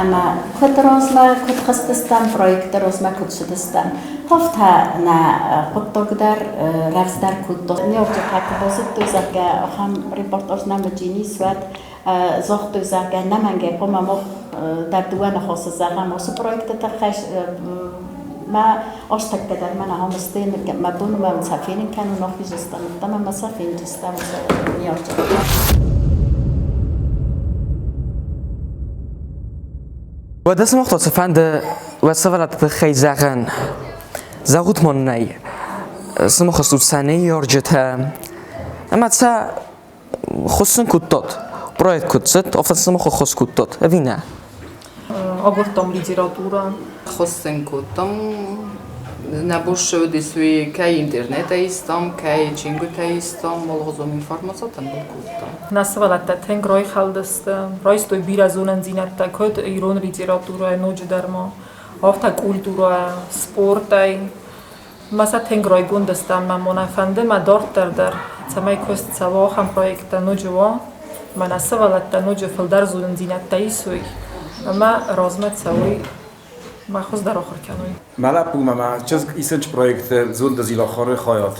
[SPEAKER 8] Ӕмӕ куыд размӕ, куыд хызтыстӕм, проекты размӕ куыд цыдыстӕм, афтӕ нӕ хъуыддаг дӕр рӕвдздӕр кодта. Ныййарджытӕ куы базыдтой, зӕгъгӕ, ахӕм репортаж нӕм уыди, уӕд загътой, зӕгъгӕ, нӕмӕнгӕй хъуамӕ мах дӕр дыууӕ ныхасы зӕгъӕм ацы проекты тыххӕй. Мӕ азтӕккӕ дӕр мӕнӕ ам сты, мӕ бон мӕм сӕ фенын кӕнын ахизыстӕм, ӕмӕ сӕ фенджыстӕм ныййарджытӕ.
[SPEAKER 1] Уӕдӕ сымах та цыфӕнды уӕ сывӕллӕтты тыххӕй зӕгъӕн, зӕгъут ма нӕй, сымах стут сӕ ныййарджытӕ, ӕмӕ сӕ Хуыссын кодтат? Проект куыд цыд, афтӕ сымах ххуыс кодтат, ӕви нӕ?
[SPEAKER 10] Агуырдтам литературӕ.
[SPEAKER 11] Хуыссын кодтам. Нӕ бос уыдис уый, кӕй интернетӕй истам, кӕй чингуытӕй истам, алыгъуызон информаци тымбыл кодтам.
[SPEAKER 10] Нӕ сывӕллӕттӕ тынг райхӕлдысты, райстой бирӕ зонындзинӕдтӕ куыд ирон литературӕйы ноджыдӕр ма, афтӕ культурӕйӕ, спортӕй. Мӕ сӕ тынг райгонд стӕм, мӕ мона фӕнды мӕ дарддӕр дӕр, цӕмӕй куыст цӕуа ахӕм проекттӕ ноджы уа, мӕнӕ сывӕллӕттӕ ноджы фылдӕр зонындзинӕдтӕ исой ӕмӕ размӕ цӕуой, мӕ хуыздӕр ахуыр кӕной.
[SPEAKER 12] Мӕ лӕппумӕ ма чызг исынч проекты Зонды Зилахары хайад.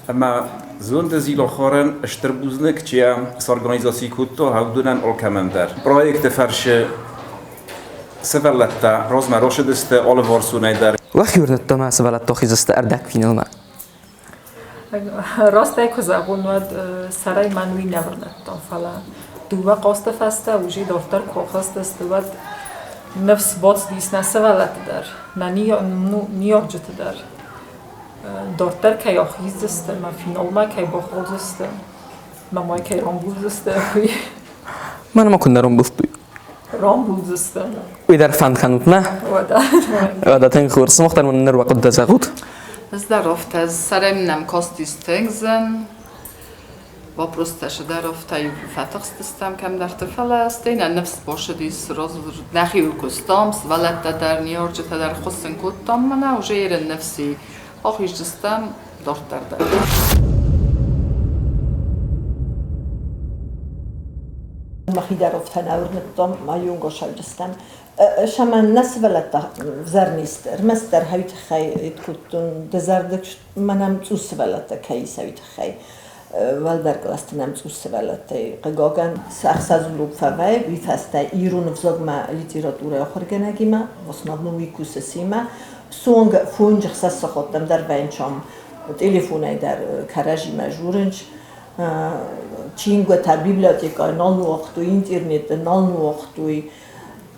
[SPEAKER 12] Ӕмӕ Зонды Зилахарӕн стыр бузныг, чи сорганизаци кодта, уыдонӕн алкӕмӕн дӕр. Проекты фӕрцы сывӕллӕттӕ размӕ рацыдысты алыварсонӕй дӕр.
[SPEAKER 1] Уӕхи уырныдта мӕ сывӕллӕттӕ хизысты ӕрдӕгфиналмӕ?
[SPEAKER 10] Раст ӕй куы зӕгъон, уӕд сӕрӕй мӕн уый нӕ уырныдта, фӕлӕ дыууӕ хъазты фӕстӕ уже дарддӕр куы ахызтысты, уӕд ныфс бацыдис нӕ сывӕллӕтты дӕр, нӕ ныййарджыты дӕр. Дарддӕр кӕй ахиздзысты ӕмӕ финалмӕ кӕй бахаудзысты, мӕ май кӕй рамбулдзысты, уый.
[SPEAKER 1] Мӕнмӕ куыннӕ рамбылдтой?
[SPEAKER 10] Рамбулдзысты.
[SPEAKER 1] Уый дӕр фӕнд кӕнут, нӕ?
[SPEAKER 10] Уӕдӕ.
[SPEAKER 1] Уӕдӕ тынг хорз. Сымах дӕр мын ныр уӕ хъуыдытӕ зӕгъут.
[SPEAKER 11] Ӕз дӕр афтӕ сӕрӕм нӕм кастис тынг зын. Вопростӕ дӕр афтӕ фӕтыхстыстӕм кӕмдӕрты, фӕлӕ стӕй нӕ ныфс бацыдис, нӕхиуыл куыстам, сывӕллӕттӕ дӕр, ныййарджытӕ дӕр хуыссын кодтам, мӕнӕ уже ерын ныфси ахиздзыстӕм дарддӕр дӕр.
[SPEAKER 7] Мӕхи дӕр афтӕ нӕ уырныдтон, ма иунгосӕлдыстӕм. Сӕмӕн нӕ сывӕллӕттӕ взӕрнисты, ӕрмӕстдӕр хӕй тыххӕй кодтон дызӕрдыг мӕнӕм цъус сывӕллӕттӕ кӕй ис, уый тыххӕй. Уӕлдӕр кълӕсты нӕм цъус сывӕллӕттӕй хъыгагӕн ӕхсӕз улуг фӕвӕййы, уый фӕстӕ ирон ӕвзагмӕ литературӕйы ахуыргӕнӕгимӕ, в основном уый кусы семӕ. Суанг фонджы хсӕз сахаттӕм дӕр вӕййынчам телефонӕй дӕр кӕрӕдзимӕ журынч. Чингуытӕ библиотекӕйы нал ныуагътой, интернеты нал ныуагътой.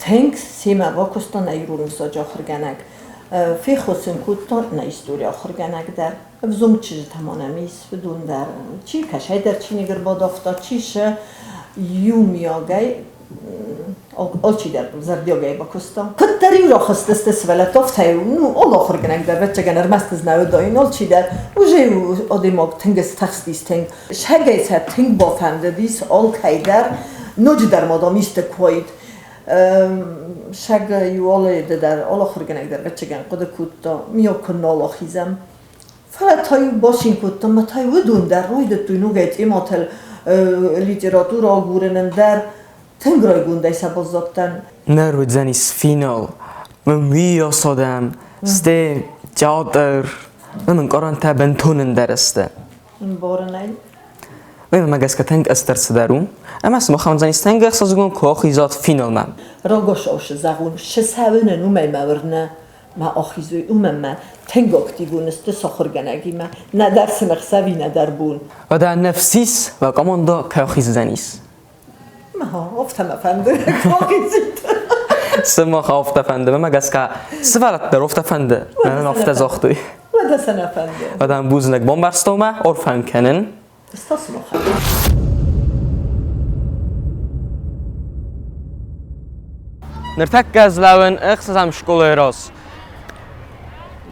[SPEAKER 7] Тынг семӕ бакуыста нӕ ирон ӕвзаджы ахуыргӕнӕг. Феххуыс ын кодта нӕ историйы ахуыргӕнӕг дӕр. Ӕвзонг чызджытӕ ма нӕм ис, уыдон дӕр. Чи кӕсӕйдӕр чиныг ӕрбадавта, чи сӕ иумиагӕй алчидӕр зӕрдиагӕй бакуыста. Куыддӕр-иу рахызтысты сывӕллӕттӕ, афтӕ-иу, ну, алы ахуыргӕнӕг дӕр, ӕвӕццӕгӕн, ӕрмӕст ӕз нӕ уыдаин, алчидӕр уже-иу адӕймаг тынг стыхстис, тынг. Сӕгӕй сӕ тынг бафӕндыдис алкӕй дӕр, ноджыдӕр ма, дам, исты куы уаид. Сӕг-иу алы дӕр, алы ахуыргӕнӕг дӕр, ӕвӕццӕгӕн, хъуыды кодта, мийаг куы нал ахизӕм.
[SPEAKER 13] Фӕлӕ та-иу бацин кодтам, ӕмӕ та-иу уыдон дӕр райдыдтой ногӕй темӕтыл литературӕ агурынӕн дӕр. Тынг райгондӕй сӕ баззадтӕн.
[SPEAKER 1] Ныр уыдзӕнис финал. Мын осодӕм, сте театр, мын ӕнкъарӕнтӕ бынтон ӕндӕр сты.
[SPEAKER 13] Ӕмбарын ӕй.
[SPEAKER 1] Уый мӕ гӕсгӕ тынг ӕстыр цыдӕр у, ӕмӕ сымахӕн уыдзӕнис тынг ӕхсызгон куы ахизат финалмӕ.
[SPEAKER 13] Рагацау зӕгъон, цы цӕуынӕн уымӕй мӕ уырны, мӕ ахизой, уымӕн мӕ тынг активон сты сахуыргӕнӕгимӕ, нӕдӕр сын ӕхсӕви, нӕдӕр бон.
[SPEAKER 1] Уӕдӕ ныфс уӕ командӕ кӕй ахиздзӕнис?
[SPEAKER 13] Афтӕ мӕ фӕнды, ахизит.
[SPEAKER 1] Сымах афтӕ фӕнды, мӕ гӕсгӕ сывӕллӕтты дӕр афтӕ фӕнды, мӕнӕн афтӕ загътой.
[SPEAKER 13] Уӕдӕ сӕ нӕ фӕнды.
[SPEAKER 1] Уӕдӕ бузныг бамбӕрстон арфӕ кӕнын. Ныртӕккӕ ӕз лӕууын ӕхсӕзӕм скъолайы раз.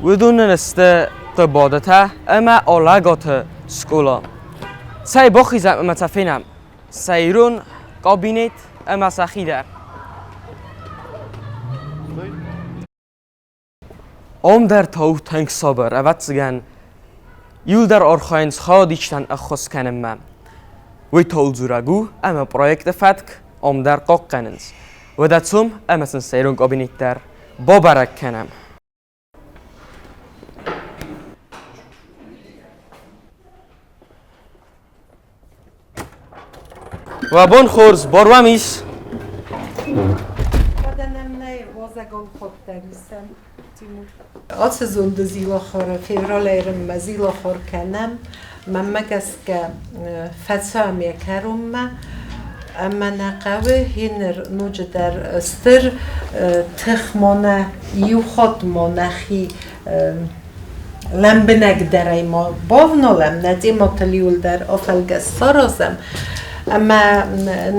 [SPEAKER 1] Уыдон нын сты Хъыбадытӕ ӕмӕ Алӕгаты скъола. Цӕй бахизӕм ӕмӕ сӕ фенӕм. Сӕ ирон кабинет ӕмӕ сӕхи дӕр. Ам дӕр та у тынг сабыр, ӕвӕццӕгӕн, иуылдӕр архайынц хайадисджытӕн ӕххуыс кӕнынмӕ. Уый та у дзурӕг у, ӕмӕ проекты фӕтк ам дӕр хъахъхъӕнынц. Уӕдӕ цом ӕмӕ сын сӕйраг кабинет дӕр бабӕрӕг кӕнӕм. Уӕ бон хорз, бор уӕм ис?
[SPEAKER 14] Ацы зонды Зилахары февралӕй Зилахар кӕнӕм. Мӕнмӕ гӕсгӕ фӕцӕуӕм йӕ кӕронмӕ. Ӕмӕ нӕ хъӕуы хиныр ноджыдӕр стыр тых ма нӕ иу хатт ма нӕхи лӕмбынӕгдӕрӕй ма бавналӕм, нӕ темӕтыл иуылдӕр афӕлгӕс саразӕм ӕмӕ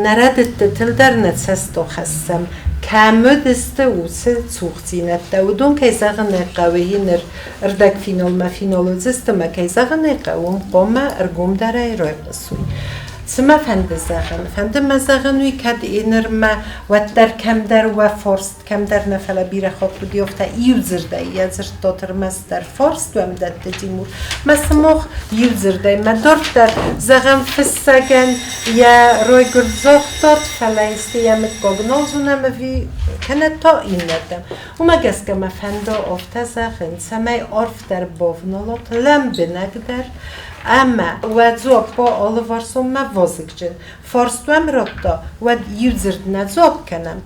[SPEAKER 14] нӕ рӕдыдтытыл дӕр нӕ цӕст ахӕссӕм. Кӕм уыдысты уыцы цухдзинӕдтӕ, уыдон, кӕй зӕгъын ӕй хъӕуы, ныр ӕрдӕгфиналмӕ финал уыдзысты ӕмӕ, кӕй зӕгъын ӕй хъӕуы, уым хъуамӕ ӕргомдӕрӕй райхъуысой. Цы мӕ фӕнды зӕгъын? Фӕнды мӕ зӕгъын уый, кӕд нырмӕ уӕддӕр кӕмдӕр уӕ фарст, кӕмдӕр нӕ, фӕлӕ бирӕ хатт уыди афтӕ иу дзырдӕй йӕ дзырдтат ӕрмӕстдӕр фарст уӕм дӕтты Тимур. Мӕ сымах иу дзырдӕй мӕ дарддӕр зӕгъӕм фыссӕгӕн йӕ райгуырд загътат, фӕлӕ исты йӕ мыггаг нал зонӕм ӕви кӕнӕ та иннӕтӕм. Уымӕ гӕсгӕ мӕ фӕнды афтӕ зӕгъын, цӕмӕй арфдӕр бавналат, лӕмбынӕгдӕр ӕмӕ уӕ дзуапп уа алыварсонмӕ вазыгджын. Фарст уӕм радта, уӕд иу дзырд нӕ дзуапп кӕнӕм,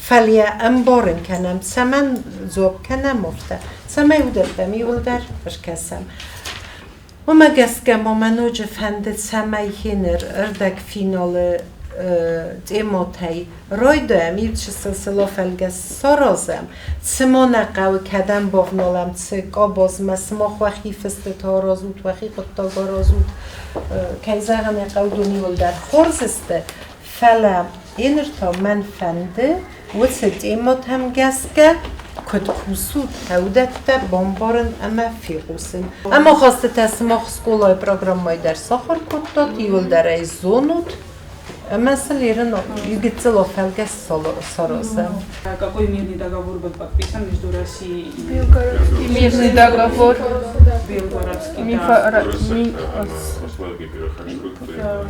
[SPEAKER 14] фӕлӕ йӕ ӕмбарын кӕнӕм, цӕмӕн дзуапп кӕнӕм афтӕ, цӕмӕй уыдӕттӕм иуылдӕр ӕркӕсӕм. Уымӕ гӕсгӕ ма мӕ ноджы фӕнды, цӕмӕй хеныр ӕрдӕгфиналы темӕтӕй райдайӕм, иу чысыл сыл афӕлгӕс саразӕм, цы ма нӕ хъӕуы, кӕдӕм бавналӕм, цы къабазмӕ, сымах уӕхи фыстытӕ аразут, уӕхи хъуыддаг аразут. Кӕй зӕгъын ӕй хъӕуы, уыдон иуылдӕр хорз сты, фӕлӕ еныр та мӕн фӕнды уыцы темӕтӕм гӕсгӕ куыд кусут, уыдӕттӕ бамбарын ӕмӕ фехъусын. Ӕмӕ хӕстытӕ сымах скъолайы программӕйы дӕр сахуыр кодтат, иуылдӕр ӕй зонут, ӕмӕ сыл ерын гыццыл афӕлгӕс саразӕм.
[SPEAKER 15] Какой мирный договор был подписан между Россией и
[SPEAKER 5] Белгородский мирный договор.
[SPEAKER 15] Белгородский, да.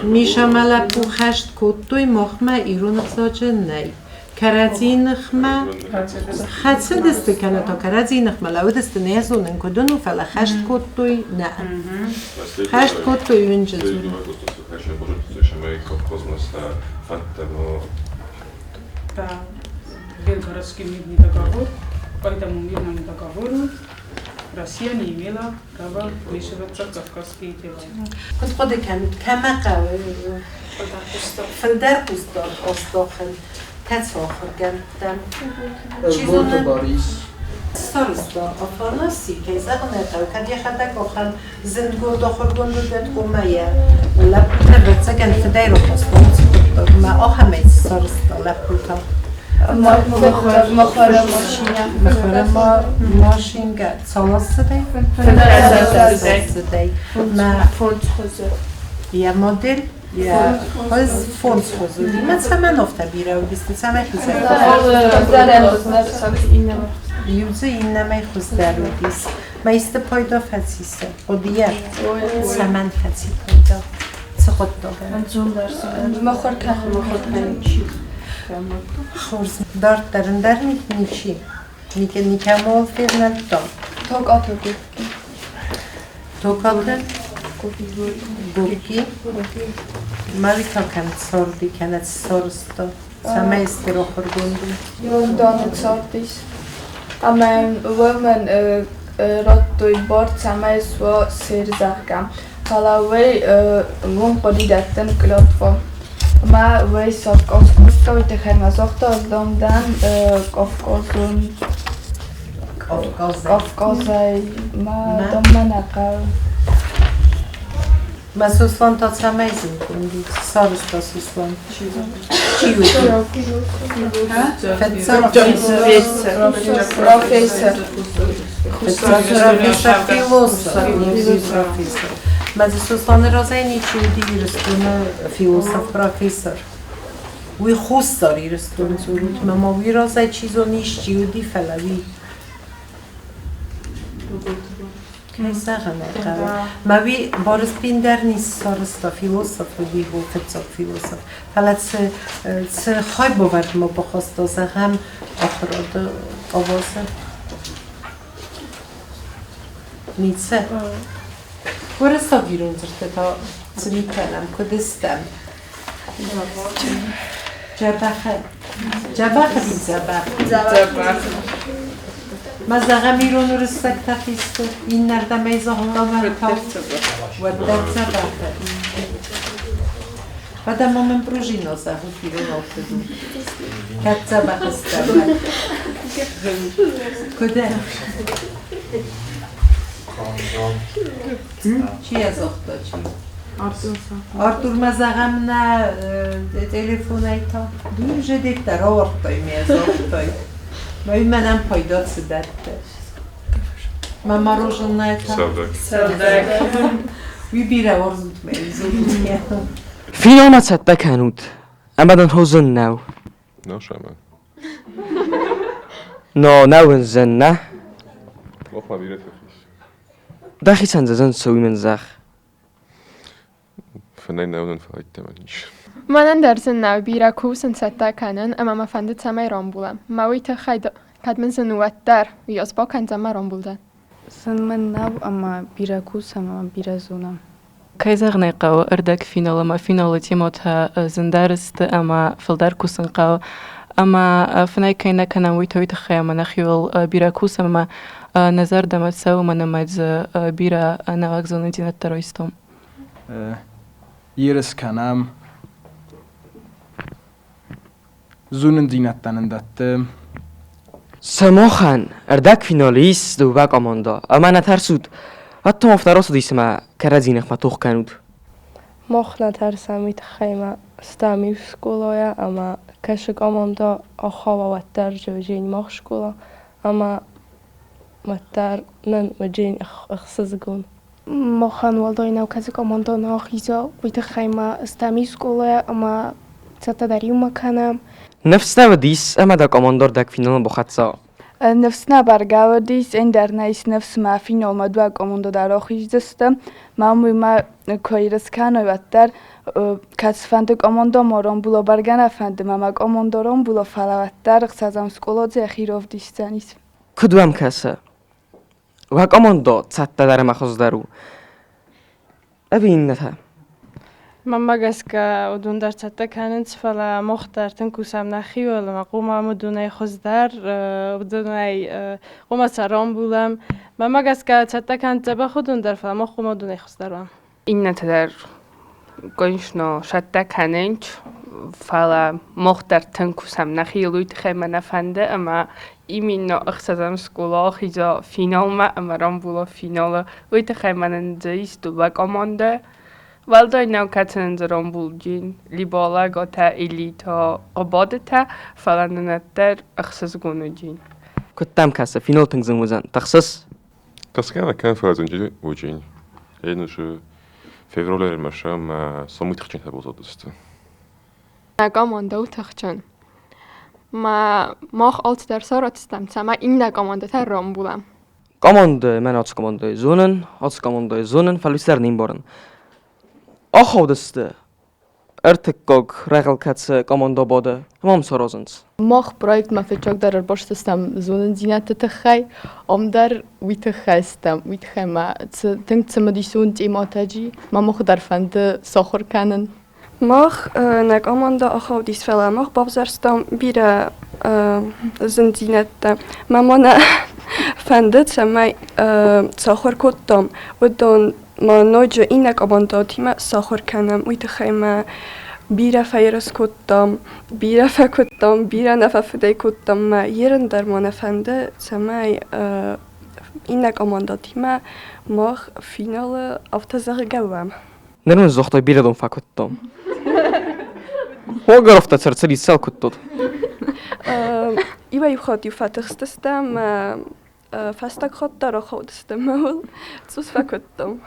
[SPEAKER 14] Мишамӕ лӕппу хӕст кодтой, махмӕ ирон ӕвзаджы нӕй. Кӕрӕдзийы ныхмӕ хӕцыдысты кӕнӕ та кӕрӕдзийы ныхмӕ лӕууыдысты, нӕ зонын куыд ын у, фӕлӕ хӕст кодтой нӕ. Хӕст кодтой уынджы дзуры.
[SPEAKER 15] Да, Белгородский мирный договор, по этому мирному договору Россия не имела права вмешиваться в кавказские дела.
[SPEAKER 14] Куыд хъуыды кӕнут, кӕмӕ хъӕуы фылдӕр хъусдард аздахын, кӕцы ахуыргӕндтӕм? Чи зоны, Сарызта Афанасий, кӕй зӕгъын ӕй хъӕуы, кӕд йӕхӕдӕг ахӕм зындгонд ахуыргонд уыд, ома йӕ лӕппутӕ, ӕвӕццӕгӕн, фыдӕй рахаста уыцы хъуыддагмӕ, ахӕмӕй сарызта лӕппутӕ. Мыхуыры машинӕ цал цыдӕй? Цыдӕй. Мӕ
[SPEAKER 5] фондз хуызы.
[SPEAKER 14] Йӕ модель, йӕ хуыз фондз хуызы уыди. Мӕ цӕмӕн афтӕ бирӕ уыдысты, цӕмӕй хицӕн Иу дзы иннӕмӕй хуыздӕр уыдис. Мӕ исты пайда фӕци сӕ хъуыдыйӕ? Цӕмӕн фӕци пайда? Цы хъуыддагӕн?
[SPEAKER 4] Мыхуыр кӕнын.
[SPEAKER 14] Хорз. Дарддӕр ӕндӕр ничи. Никӕмӕуал февнӕлдтам.
[SPEAKER 4] Токаты Гогки.
[SPEAKER 14] Токаты Гогки. Ма уый та кӕм царди, кӕнӕ цы сарӕзта? Цӕмӕй стыр ахуыргонд у?
[SPEAKER 4] Лондоны цардис. Ӕмӕ уымӕн радтой бар, цӕмӕй суа сэр, зӕгъгӕ. Фӕлӕ уый уым хъуыди дӕттын клятвӕ. Ӕмӕ уый саккаг кодта, уый тыххӕй ма загъта, Лондон Кавказон Кавказӕй мӕ донмӕ нӕ хъӕуы.
[SPEAKER 14] Мӕ Сослан та цӕмӕй зындгонд у? Цы сарӕзта Сослан? Чи уыди? Фыццаг
[SPEAKER 4] Профессор.
[SPEAKER 14] Фыццаг профессор, философ, профессор. Мӕ дзы Сосланы разӕй ничи уыди Ирыстоны философ, профессор. Уый Хуссар Ирыстоны дзурут, мӕ ма уый разӕй чи зоны исчи уыди, фӕлӕ уый Кӕй зӕгъын ӕй хъӕуы. Мӕ уый Барысбин дӕр ницы сарӕзта, философ уыди, у фыццаг философ. Фӕлӕ цы, цы хайбавӕрдмӕ бахаста, зӕгъӕм, ахуырады къабазы? Ницы. Уырыссаг ирон дзырдтӕ та цы ми кӕнӕм, куыд стӕм? Дзӕбӕхы. Дзӕбӕх ӕви дзӕбӕх?
[SPEAKER 4] Дзӕбӕх.
[SPEAKER 14] Ма зӕгъӕм, ирон уырыссӕгтӕ хисты, иннӕрдӕм ӕй загъта уӕртау, уӕддӕр дзӕбӕх. Уӕдӕ ма мын пружина зӕгъут иронау куыд у? Кӕд дзӕбӕх стӕм? Куыд? Чи йӕ загъта, чи? Артур, ма зӕгъӕм нӕ телефонӕй та? Ды уже деттӕ равардтай ме загътай. Ма мӕнӕн пайда цы дӕтты? Ма мороженое та?
[SPEAKER 4] Сӕлдӕг.
[SPEAKER 14] Уый бирӕ уарзут мӕ зонут.
[SPEAKER 1] Финалмӕ цӕттӕ кӕнут, ӕмӕ дын зын нӕу.
[SPEAKER 16] No, semmen.
[SPEAKER 1] Но нӕу ын зын, нӕ?
[SPEAKER 16] Махмӕ бирӕ тых ис.
[SPEAKER 1] Дӕхицӕн дзы зын цы, уый мын зӕгъ.
[SPEAKER 16] Фынӕй нӕу нын фӕллӕйттӕ ис.
[SPEAKER 17] Мӕнӕн дӕр зын нӕу бирӕ кусын, цӕттӕ кӕнын, ӕмӕ мӕ фӕнды, цӕмӕй рамбулӕм. Мӕ уый тыххӕй, кӕд мын зын у, уӕддӕр, уый ӕз бакӕндзӕн мӕ рамбулдзӕн.
[SPEAKER 18] Зын мын нӕу ӕмӕ бирӕ кусӕм ӕмӕ бирӕ зонӕм.
[SPEAKER 19] Кӕй зӕгъын ӕй хъӕуы, ӕрдӕгфинал ӕмӕ финалы темӕтӕ зындӕр сты ӕмӕ фылдӕр кусын хъӕуы. Ӕмӕ фынӕй кӕй нӕ кӕнӕм, уый той тыххӕй ӕмӕ нӕхиуыл бирӕ кусӕм ӕмӕ нӕ зӕрдӕмӕ цӕуы, уымӕн ӕмӕ дзы бирӕ нӕуӕг зонындзинӕдтӕ райстам.
[SPEAKER 20] Ерыс кӕнӕм, зонындзинӕдтӕ нын дӕтты.
[SPEAKER 1] Сымахӕн ӕрдӕгфиналы ис дыууӕ командӕ, ӕмӕ нӕ тӕрсут, ӕддӕм афтӕ рацыдис ӕмӕ кӕрӕдзи ныхмӕ тох кӕнут.
[SPEAKER 5] Мах нӕ тӕрсӕм уый тыххӕй ӕмӕ стӕм иу скъолайӕ ӕмӕ кӕсы командӕ ахауа уӕддӕр Джоджень мах скъола ӕмӕ уӕддӕр нын уыджень ӕхсызгон.
[SPEAKER 17] Махӕн уӕлдай нӕу кӕцы командӕ нӕ ахиза, уый тыххӕй ма стӕм иу скъолайӕ ӕмӕ цӕттӕ дӕр иумӕ кӕнӕм.
[SPEAKER 1] Ныфс нӕ уыдис, ӕмӕ дӕ командӕ ӕрдӕгфиналмӕ бахӕццӕ.
[SPEAKER 21] Ныфс нӕ бӕргӕ уыдис, ӕндӕр нӕ ис ныфс ма финалмӕ дыууӕ командӕ дӕр ахиздзысты. Мӕм уый ма куы ерыс кӕной, уӕддӕр кӕцыфӕнды командӕ ма рамбула бӕргӕ нӕ фӕнды, мӕ мӕ командӕ рамбула, фӕлӕ уӕддӕр ӕхсӕзӕм скъола дзы йӕхи равдисдзӕнис.
[SPEAKER 1] Куыд уӕм кӕсы? Уӕ командӕ цӕттӕдӕр ӕмӕ хуыздӕр у ӕви иннӕтӕ?
[SPEAKER 5] Мӕнмӕ гӕсгӕ уыдон дӕр цӕттӕ кӕнынц, фӕлӕ мах дӕр тынг кусӕм нӕхиуыл ӕмӕ хъуамӕ уыдонӕй хуыздӕр, уыдонӕй хъуамӕ сӕ рамбулӕм. Мӕнмӕ гӕсгӕ цӕттӕ кӕнынц дзӕбӕх уыдон дӕр, фӕлӕ мах хъуамӕ уыдонӕй хуыздӕр уӕм.
[SPEAKER 22] Иннӕтӕ дӕр, конечно, цӕттӕ кӕнынц, фӕлӕ мах дӕр тынг кусӕм нӕхиуыл, уый тыххӕй мӕ нӕ фӕнды ӕмӕ именно ӕхсӕзӕм скъола ахиза финалмӕ ӕмӕ рамбула финалы. Уый тыххӕй мӕнӕн дзы ис дыууӕ командӕ. Уӕлдай нӕу, кӕцы нын дзы рамбулджын, либо Алӕгатӕ, или та Хъуыбадытӕ, фӕлӕ нын уӕддӕр ӕхсызгон уыди.
[SPEAKER 1] Куыд дӕм кӕсы, финал тынг зын уыдзӕн? Тыхсыс?
[SPEAKER 16] Тыхсгӕ нӕ кӕнын, фӕлӕ зынджы уыди. Ӕнусы февралы ӕрмӕст ӕмӕ сомы тыхджынтӕ баззадысты.
[SPEAKER 17] Нӕ командӕ у тыхджын. Мах алцыдӕр сараздзыстӕм, цӕмӕй иннӕ командӕтӕ рамбулӕм.
[SPEAKER 1] Команды, мӕн ацы командӕйы зонын, ацы командӕйы зонын, фӕлӕ уый цыдӕр не мбарын. Ахаудысты ӕртыккаг рӕгъыл кӕцы командӕ бады, ӕмӕ ам саразынц.
[SPEAKER 4] Мах проектмӕ фыццагдӕр ӕрбастыстӕм зонындзинӕдты тыххӕй, ам дӕр уый тыххӕй стӕм, уый тыххӕй ма тынг цымыдисон темӕтӕ ма мах дӕр фӕнды сахуыр кӕнын.
[SPEAKER 5] Мах нӕ командӕ ахаудис, фӕлӕ мах бавзӕрстам бирӕ зындзинӕдтӕ. Мӕ ма нӕ фӕнды, цӕмӕй сахуыр кодтам, уыдон ма ноджы иннӕ командӕтимӕ сахуыр кӕнӕм. Уый тыххӕй мӕ бирӕ фӕерыс кодтам, бирӕ фӕкуыдтам, бирӕ нӕ фӕфыдӕй кодтам. Мӕ ерын дӕр ма нӕ фӕнды, цӕмӕй иннӕ командӕтимӕ мах финалы афтӕ зӕгъгӕ уӕм.
[SPEAKER 1] Ныр мын загътой, бирӕ дон фӕкуыдтон. Хогаровтӕ цӕрцӕри цӕл куыдтот.
[SPEAKER 5] Иуӕй-иу хатт-иу фӕтыхстыстӕм, фӕстаг хатт дӕр ахаудыстӕм мӕуыл, цъус фӕкуыдтам.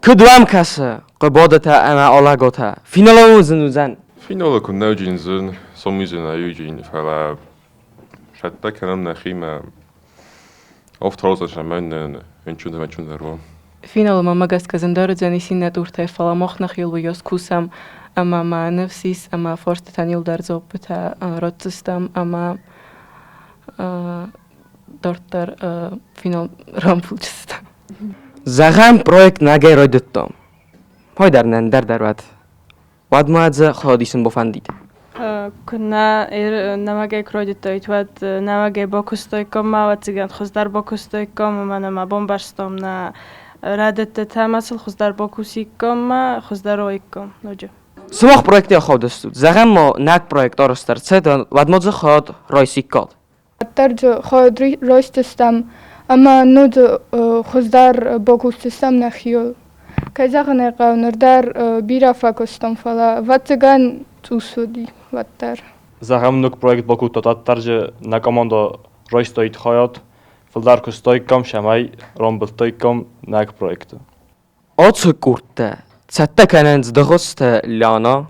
[SPEAKER 1] Куыд уӕм кӕсы, Хъуыбадатӕ ӕмӕ Алӕготӕ, финалы зын уыдзӕн?
[SPEAKER 16] Финалы куыннӕ уыджын зын, сомидзын ӕйуджын, фӕлӕ цӕттӕ кӕнӕм нӕхимӕ. Офтауцӕ сӕмӕн ӕнчундӕр уа.
[SPEAKER 19] Финалы мӕмӕ гӕсгӕ зындӕр уыдзӕнис иннӕ туртӕй, фӕлӕ мах нӕхиуыл уыйас кусӕм ӕмӕ ма ныфс ис ӕмӕ фарстытӕн иуылдӕр дзуаппытӕ ратдзыстӕм ӕмӕ дарддӕр финал рамбулдзыстӕм.
[SPEAKER 1] Зӕгъӕм, проект нагӕй райдыдтам. Пайдӕр нӕ ӕндӕр дӕр уӕд. Уӕд ма дзы хайадисын бафӕндид.
[SPEAKER 3] Куыннӕ нӕуӕгӕй куы райдыдтаид, уӕд нӕуӕгӕй бакуыстаиккам ма, ӕвӕццӕгӕн, хуыздӕр бакуыстаиккам, уымӕн ӕмӕ бамбӕрстам нӕ рӕдыдтытӕ ӕмӕ сыл хуыздӕр бакусиккам ма, хуыздӕр уаиккам ноджы.
[SPEAKER 1] Сымах проекты ахаудыстут. Зӕгъӕм ма, нӕг проект арӕзт ӕрцыд, уӕд ма дзы хайад райсиккат.
[SPEAKER 17] Уӕддӕр дзы хайад райсдзыстӕм ӕмӕ ноджы хуыздӕр бакусдзыстӕм нӕхиуыл. Кӕй зӕгъын ӕй хъӕуы, ныр дӕр бирӕ фӕкуыстам, фӕлӕ, ӕвӕццӕгӕн, цъус уыди уӕддӕр.
[SPEAKER 20] Зӕгъӕм, ног проект бакодта дарддӕр нӕ командӕ райстаид хайад, фылдӕр куыстаиккам, цӕмӕй рамбылдтаиккам нӕ проекты.
[SPEAKER 1] Ацы къордтӕ цӕттӕ кӕнынц Дыгъуызты Лиана,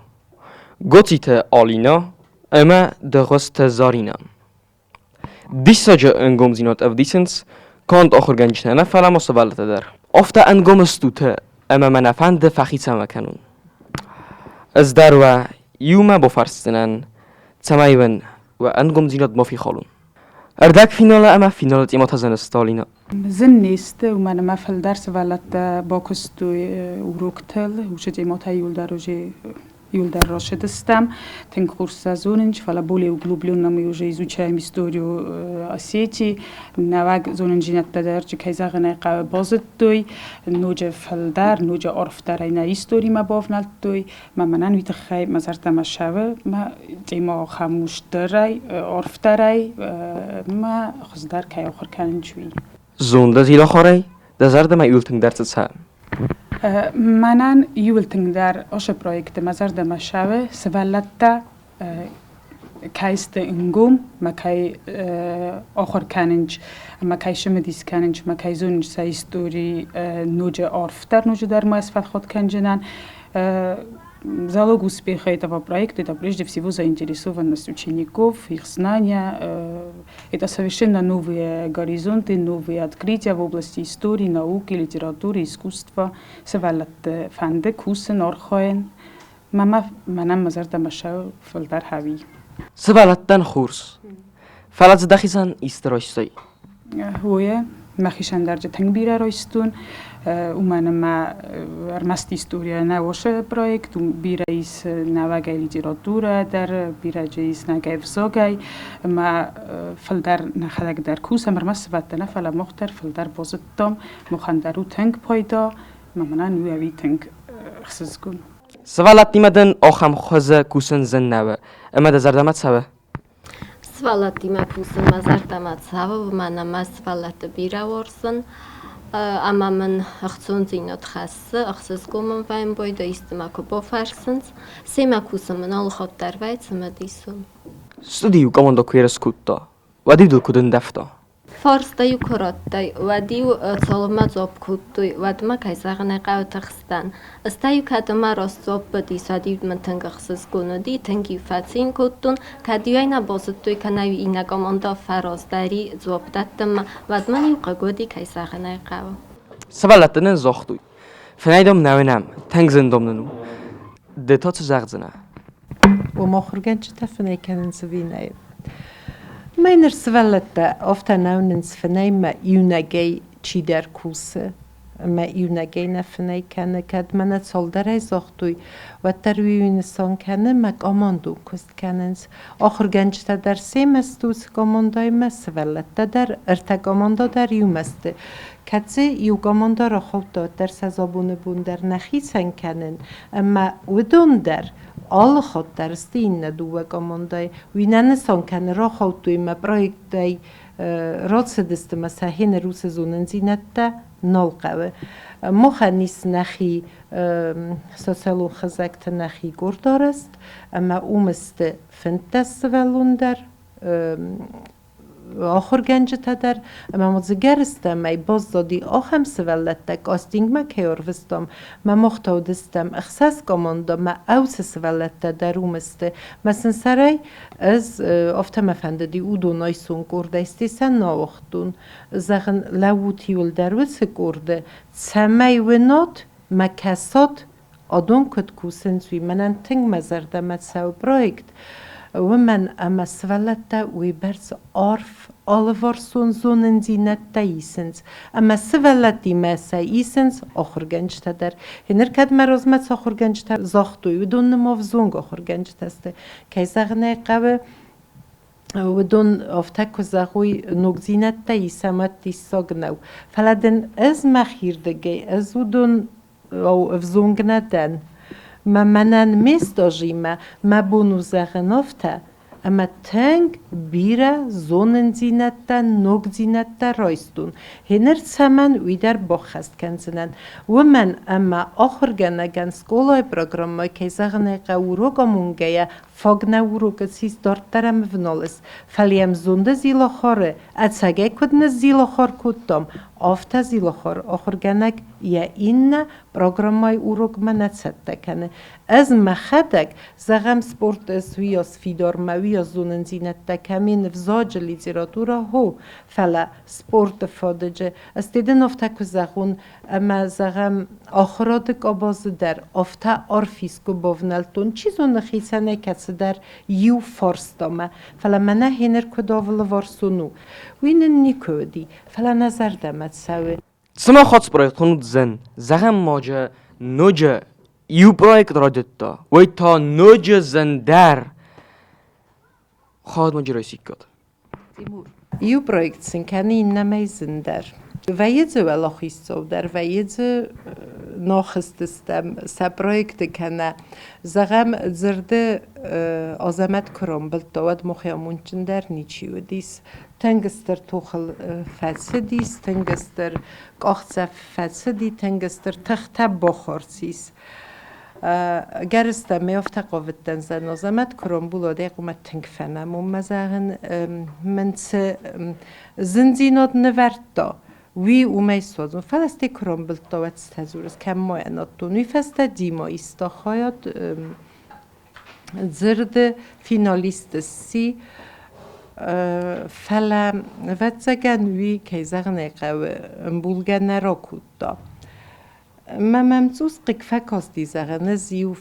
[SPEAKER 1] Гоциты Алинӕ ӕмӕ Дыгъуызты Заринӕ. Диссаджы ӕнгомдзинад ӕвдисынц канд ахуыргӕнджытӕ нӕ, фӕлӕ ма сывӕллӕттӕ дӕр. Афтӕ ӕнгом стут ӕмӕ мӕ нӕ фӕнды фӕхицӕн кӕнын. Ӕз дӕр уӕ иумӕ бафӕрсдзынӕн, цӕмӕй уын уӕ ӕнгомдзинад ма фехалон. Ӕрдӕгфиналы ӕмӕ финалы темӕтӕ зыны Сталины.
[SPEAKER 15] Зын не сты, уымӕн ӕмӕ фылдӕр сывӕллӕттӕ бакуыстой уроктыл, уыцы темӕтӕ иуылдӕр уже иуылдӕр рацыдыстӕм. Тынг хорз сӕ зонынц, фӕлӕ более углубленно мы уже изучаем историю Осетии. Нӕуӕг зонындзинӕдтӕ дӕр, кӕй зӕгъын ӕй хъӕуы, базыдтой. Ноджы фылдӕр, ноджы арфдӕрӕй нӕ историмӕ бавнӕлдтой. Мӕ мӕнӕн уый тыххӕй мӕ зӕрдӕмӕ цӕуы, мӕ цъима ахӕм у стырӕй, арфдӕрӕй, мӕ хуыздӕр кӕй ахуыр кӕнын, уый.
[SPEAKER 1] Зондӕ зилахарӕй дӕ зӕрдӕмӕ иуыл тынгдӕр цы цӕуы?
[SPEAKER 15] Мӕнӕн иуыл тынгдӕр ацы проекты мӕ зӕрдӕмӕ цӕуы сывӕллӕттӕ кӕй сты ӕнгом, мӕ кӕй ахуыр кӕнынц ӕмӕ кӕй цымыдис кӕнынц, мӕ кӕй зонынц сӕ истори ноджы арфдӕр, ноджыдӕр ма сфӕлхат кӕндзынӕн. Залог успеха этого проекта – это прежде всего заинтересованность учеников, их знания. Это совершенно новые горизонты, новые открытия в области истории, науки, литературы, искусства. Сывӕллӕтты фӕнды кусын, архайын. Мӕ мӕнӕн мӕ зӕрдӕмӕ цӕуы фылдӕр хауи.
[SPEAKER 1] Сывӕллӕттӕн хорз, фӕлӕ дзы дӕхицӕн исты райстай?
[SPEAKER 15] Уойӕ мӕхицӕн дӕр тынг бирӕ райстон, уымӕн ӕмӕ ӕрмӕст историйӕ нӕ уыцы проект, бирӕ ис нӕуӕгӕй литературӕ дӕр, бирӕ ис нӕгӕй ӕвзагӕй, ӕмӕ фылдӕр нӕхӕдӕг дӕр кусӕм, ӕрмӕст сывӕллӕттӕ нӕ, фӕлӕ мах дӕр фылдӕр базыдтам, махӕн дӕр у тынг пайда, ӕмӕ мӕнӕн у ӕви тынг ӕхсызгон.
[SPEAKER 1] Сывӕллӕттимӕ дын ахӕм хуызы кусын зын нӕу, ӕмӕ дӕ зӕрдӕмӕ цӕуы?
[SPEAKER 23] Сывӕллӕттимӕ кусын мӕ зӕрдӕмӕ цӕуы, уымӕн ӕмӕ сывӕллӕтты бирӕ уарзын ӕмӕ мын ӕхцондзинад хӕссы, ӕхсызгон мын вӕййы байдайы, исты мӕ куы бафӕрсынц. Семӕ кусын мын алы хатт дӕр вӕййы цымыдисон.
[SPEAKER 1] Студийы командӕ куы ерыс кодта, уӕд-иу дыл куыд ӕндӕвта?
[SPEAKER 23] Фарста-иу куы радтай, уӕд-иу цалынмӕ дзуапп кодтой, уӕдмӕ, кӕй зӕгъын ӕй хъӕуы, тыхстӕн. Стӕй-иу кӕд ӕмӕ раст дзуапп уыдис, уӕд-иу мын тынг ӕхсызгон уыди, тынг-иу фӕцин кодтон. Кӕд-иу ӕй нӕ базыдтой кӕнӕ-иу иннӕ командӕ фӕраздӕри дзуапп дӕттынмӕ, уӕд мын-иу хъыг уыди, кӕй зӕгъын ӕй хъӕуы.
[SPEAKER 1] Сывӕллӕттӕ нын загътой, фынӕйдом нӕ уынӕм, тынг зындом нын у. Ды та цы зӕгъдзынӕ?
[SPEAKER 14] Уым ахуыргӕнджытӕ фынӕй кӕнынц ӕви нӕ? Мӕ ныр сывӕллӕттӕ афтӕ нӕ уынынц фынӕймӕ иунӕгӕй чидӕр кусы ӕмӕ иунӕгӕй нӕ фынӕй кӕны. Кӕд мӕнӕ цалдӕрӕй загътой, уӕддӕр уый нысан кӕны, мӕ командон куыст кӕнынц. Ахуыргӕнджытӕ дӕр семӕ сты уыцы командӕимӕ, сывӕллӕттӕ дӕр, ӕртӕ командӕ дӕр иумӕ сты. Кӕд дзы иу командӕ рахаудта, уӕддӕр сӕ абоны бон дӕр нӕ хицӕн кӕнын, ӕмӕ уыдон дӕр алы хатт дӕр сты иннӕ дыууӕ командӕйы. Уый нӕ нысан кӕны, рахаудтой мӕ проекттӕй рацыдысты мӕ сӕ хеныр уыцы зонындзинӕдтӕ нал хъӕуы. Махӕн ис нӕхи социалон хызӕгты нӕхи къорд арӕзт, ӕмӕ уым сты 15 сывӕллон дӕр, ахуыргӕнджытӕ дӕр ӕмӕ ма дзы гӕрзтӕмӕй баззади ахӕм сывӕллӕттӕ, кастингмӕ кӕй ӕрвыстам, мӕ мах та уыдыстӕм ӕхсӕз командӕ, мӕ ӕвцы сывӕллӕттӕ дӕр уым сты. Мӕ сын сӕрӕй ӕз афтӕ мӕ фӕндыди уыдон айсон къордӕй, стӕй сӕ нӕ ауагътон. Зӕгъын, лӕуут иуылдӕр уыцы къорды, цӕмӕй уынат мӕ кӕсат, адон куыд кусынц, уый мӕнӕн тынг мӕ зӕрдӕмӕ цӕуы проект, уымӕн ӕмӕ сывӕллӕттӕ уыйбӕрц арф алыварсон зонындзинӕдтӕ исынц, ӕмӕ сывӕллӕттимӕ сӕ исынц ахуыргӕнджытӕ дӕр. Ныр кӕд мӕ размӕ цы ахуыргӕнджытӕ загътой, уыдон нымӕвзонг ахуыргӕнджытӕ сты. Кӕй зӕгъын ӕй хъӕуы, уыдон афтӕ куы зӕгъой, ногдзинӕдтӕ исӕм, уӕд диссаг нӕу. Фӕлӕ дын ӕз мӕхирдыгӕй, ӕз уыдон ӕвзонг нӕ дӕн. Мӕ мӕнӕн ме стажимӕ мӕ бон у зӕгъын афтӕ, ӕмӕ тынг бирӕ зонындзинӕдтӕ, ногдзинӕдтӕ райстон. Гъеныр цӕмӕн, уый дӕр баххӕст кӕндзынӕн. Уымӕн ӕмӕ ахуыргӕнӕгӕн скъолайы программӕ, кӕй зӕгъын ӕй хъӕуы, урок амонгӕйӕ, фаг нӕ урокы ссис дарддӕр ӕм ӕвналыс, фӕлӕ йӕм зонды зилахары ӕцӕгӕй куыд ныззилахар кодтам, афтӕ зилахар ахуыргӕнӕг йӕ иннӕ программӕйы урокмӕ нӕ цӕттӕ кӕны. Ӕз мӕхӕдӕг, зӕгъӕм, спорты уыйас фидармӕ, уыйас зонындзинӕдтӕ кӕм и ӕвзаджы литературӕ, хо, фӕлӕ спорты фадыджы ӕз дын афтӕ куы зӕгъон, ӕмӕ, зӕгъӕм, ахуырады къабазы дӕр афтӕ арф искуы бавнӕлдтон, чи зоны, хицӕнӕй кӕцыдӕр иу фарстамӕ, фӕлӕ мӕнӕ гъеныр куыд алыварсон у, уый нын никуы уыди, фӕлӕ нӕ зӕрдӕмӕ цӕуы.
[SPEAKER 1] Цыма хатт проект уыдзӕн, зӕгъӕм, ма ноджы иу проект райдыдта, уый та ноджы зындӕр хатмӕ райсиккат.
[SPEAKER 14] Иу проект сын кӕны иннӕмӕй зындӕр. Вӕййы дзы уӕлахиздзау дӕр, вӕййы дзы нахызтыстӕм сӕ проекты кӕнӕ, зӕгъӕм, дзырды Азӕмӕт куы рамбылдта, уӕд махӕй амондджындӕр ничи уыдис. Тынг стыр тохыл фӕцыдис, тынг стыр къахдзӕф фӕцыди, тынг стыр тыхтӕ бахардз Гӕрзтӕ ме афтӕ хъавыдтӕн зӕгъын, Азӕмӕт куы рамбула, уӕд ӕй хъуамӕ тынг фӕнӕмон мӕ зӕгъын, мын цы зындзинад нывӕрдта, уый уымӕй суадзон. Фӕлӕ стӕй куы рамбылдта, уӕд цытӕ дзурыс, кӕм ма йӕ надтон. Уый фӕстӕ Дима иста хайад дзырды финалист сси, фӕлӕ, ӕвӕццӕгӕн, уый, кӕй зӕгъын ӕй хъӕуы, ӕмбулгӕ нӕ ракодта. Мӕ мӕм цъус хъыг фӕкасти, зӕгъын, ӕз иу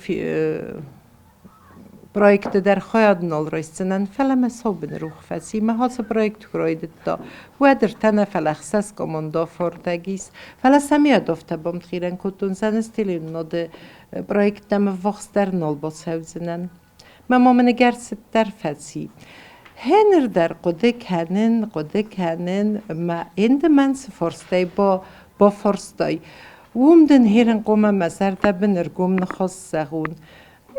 [SPEAKER 14] проекты дӕр хайад нал райсдзынӕн, фӕлӕ мӕ саубыны рух фӕци. Мӕ ацы проект куы райдыдта, уӕд ӕртӕ нӕ, фӕлӕ ӕхсӕз командӕ афардӕг ис. Фӕлӕ сӕм афтӕ бамтъирӕн кодтон, сӕ телеуынынады проекттӕм ӕввахсдӕр нал бацӕудзынӕн. Мӕ ма мын ӕгӕр фӕци. Гъеныр дӕр хъуыды кӕнын, мӕ ӕнды мӕн цы фарстай бафарстай, уым дын херын хъуамӕ мӕ зӕрдӕбын ӕргом ныхас зӕгъон.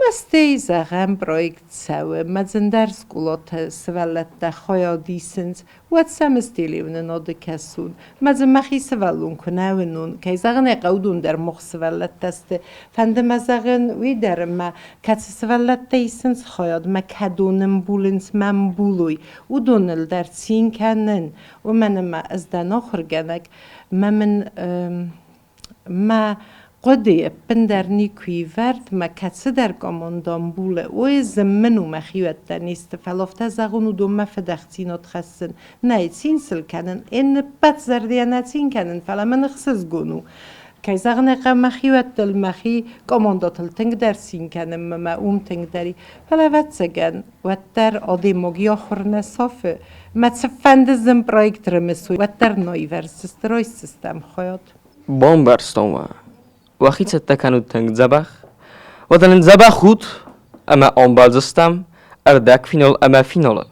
[SPEAKER 14] Ӕмӕ стӕй, зӕгъӕм, проект цӕуы, мӕ дзы ӕндӕр скъолаты сывӕллӕттӕ хайад исынц, уӕд сӕм ӕз телеуынынады кӕсун. Мӕ дзы мӕхи сывӕллон куы нӕ уынон, кӕй зӕгъын ӕй хъӕуы, уыдон дӕр мох сывӕллӕттӕ сты. Фӕнды мӕ зӕгъын, уый дӕр ӕмӕ кӕцы сывӕллӕттӕ исынц хайад, мӕ кӕдон ӕмбулынц, мӕ ӕмбулой, уыдоныл дӕр цин кӕнын, уымӕн ӕмӕ ӕз дӕн ахуыргӕнӕг, мӕ мын мӕ хъуыды ӕппындӕр никуы ивӕрд, мӕ кӕцыдӕр командон булы, ой, зын мын у мӕхиуӕттӕ не сты, фӕлӕ афтӕ зӕгъын уыдонмӕ фыдӕхдзинад хӕссын. Нӕй, цин сыл кӕнын, ӕнӕ ппӕт зӕрдӕйӕ нӕ цин кӕнын, фӕлӕ мын ӕхсызгон у. Кӕй зӕгъын ӕй хъӕуы, мӕхиуӕттыл, мӕхи командӕтыл тынгдӕр цин кӕнын мӕ уым тынгдӕр и. Фӕлӕ, ӕвӕццӕгӕн, уӕддӕр адӕймаг ахуыр нӕ сафы. Мӕ цыфӕнды зын проект рымысой, уӕддӕр нӕ ивӕрдзысты, райсдзыстӕм хайад.
[SPEAKER 1] Бамбӕрстон уӕ. Уӕхи цӕттӕ кӕнут тынг дзӕбӕх. Уӕдӕ нын дзӕбӕх ут ӕмӕ ӕмбӕлдзыстӕм ӕрдӕгфинал ӕмӕ финалы.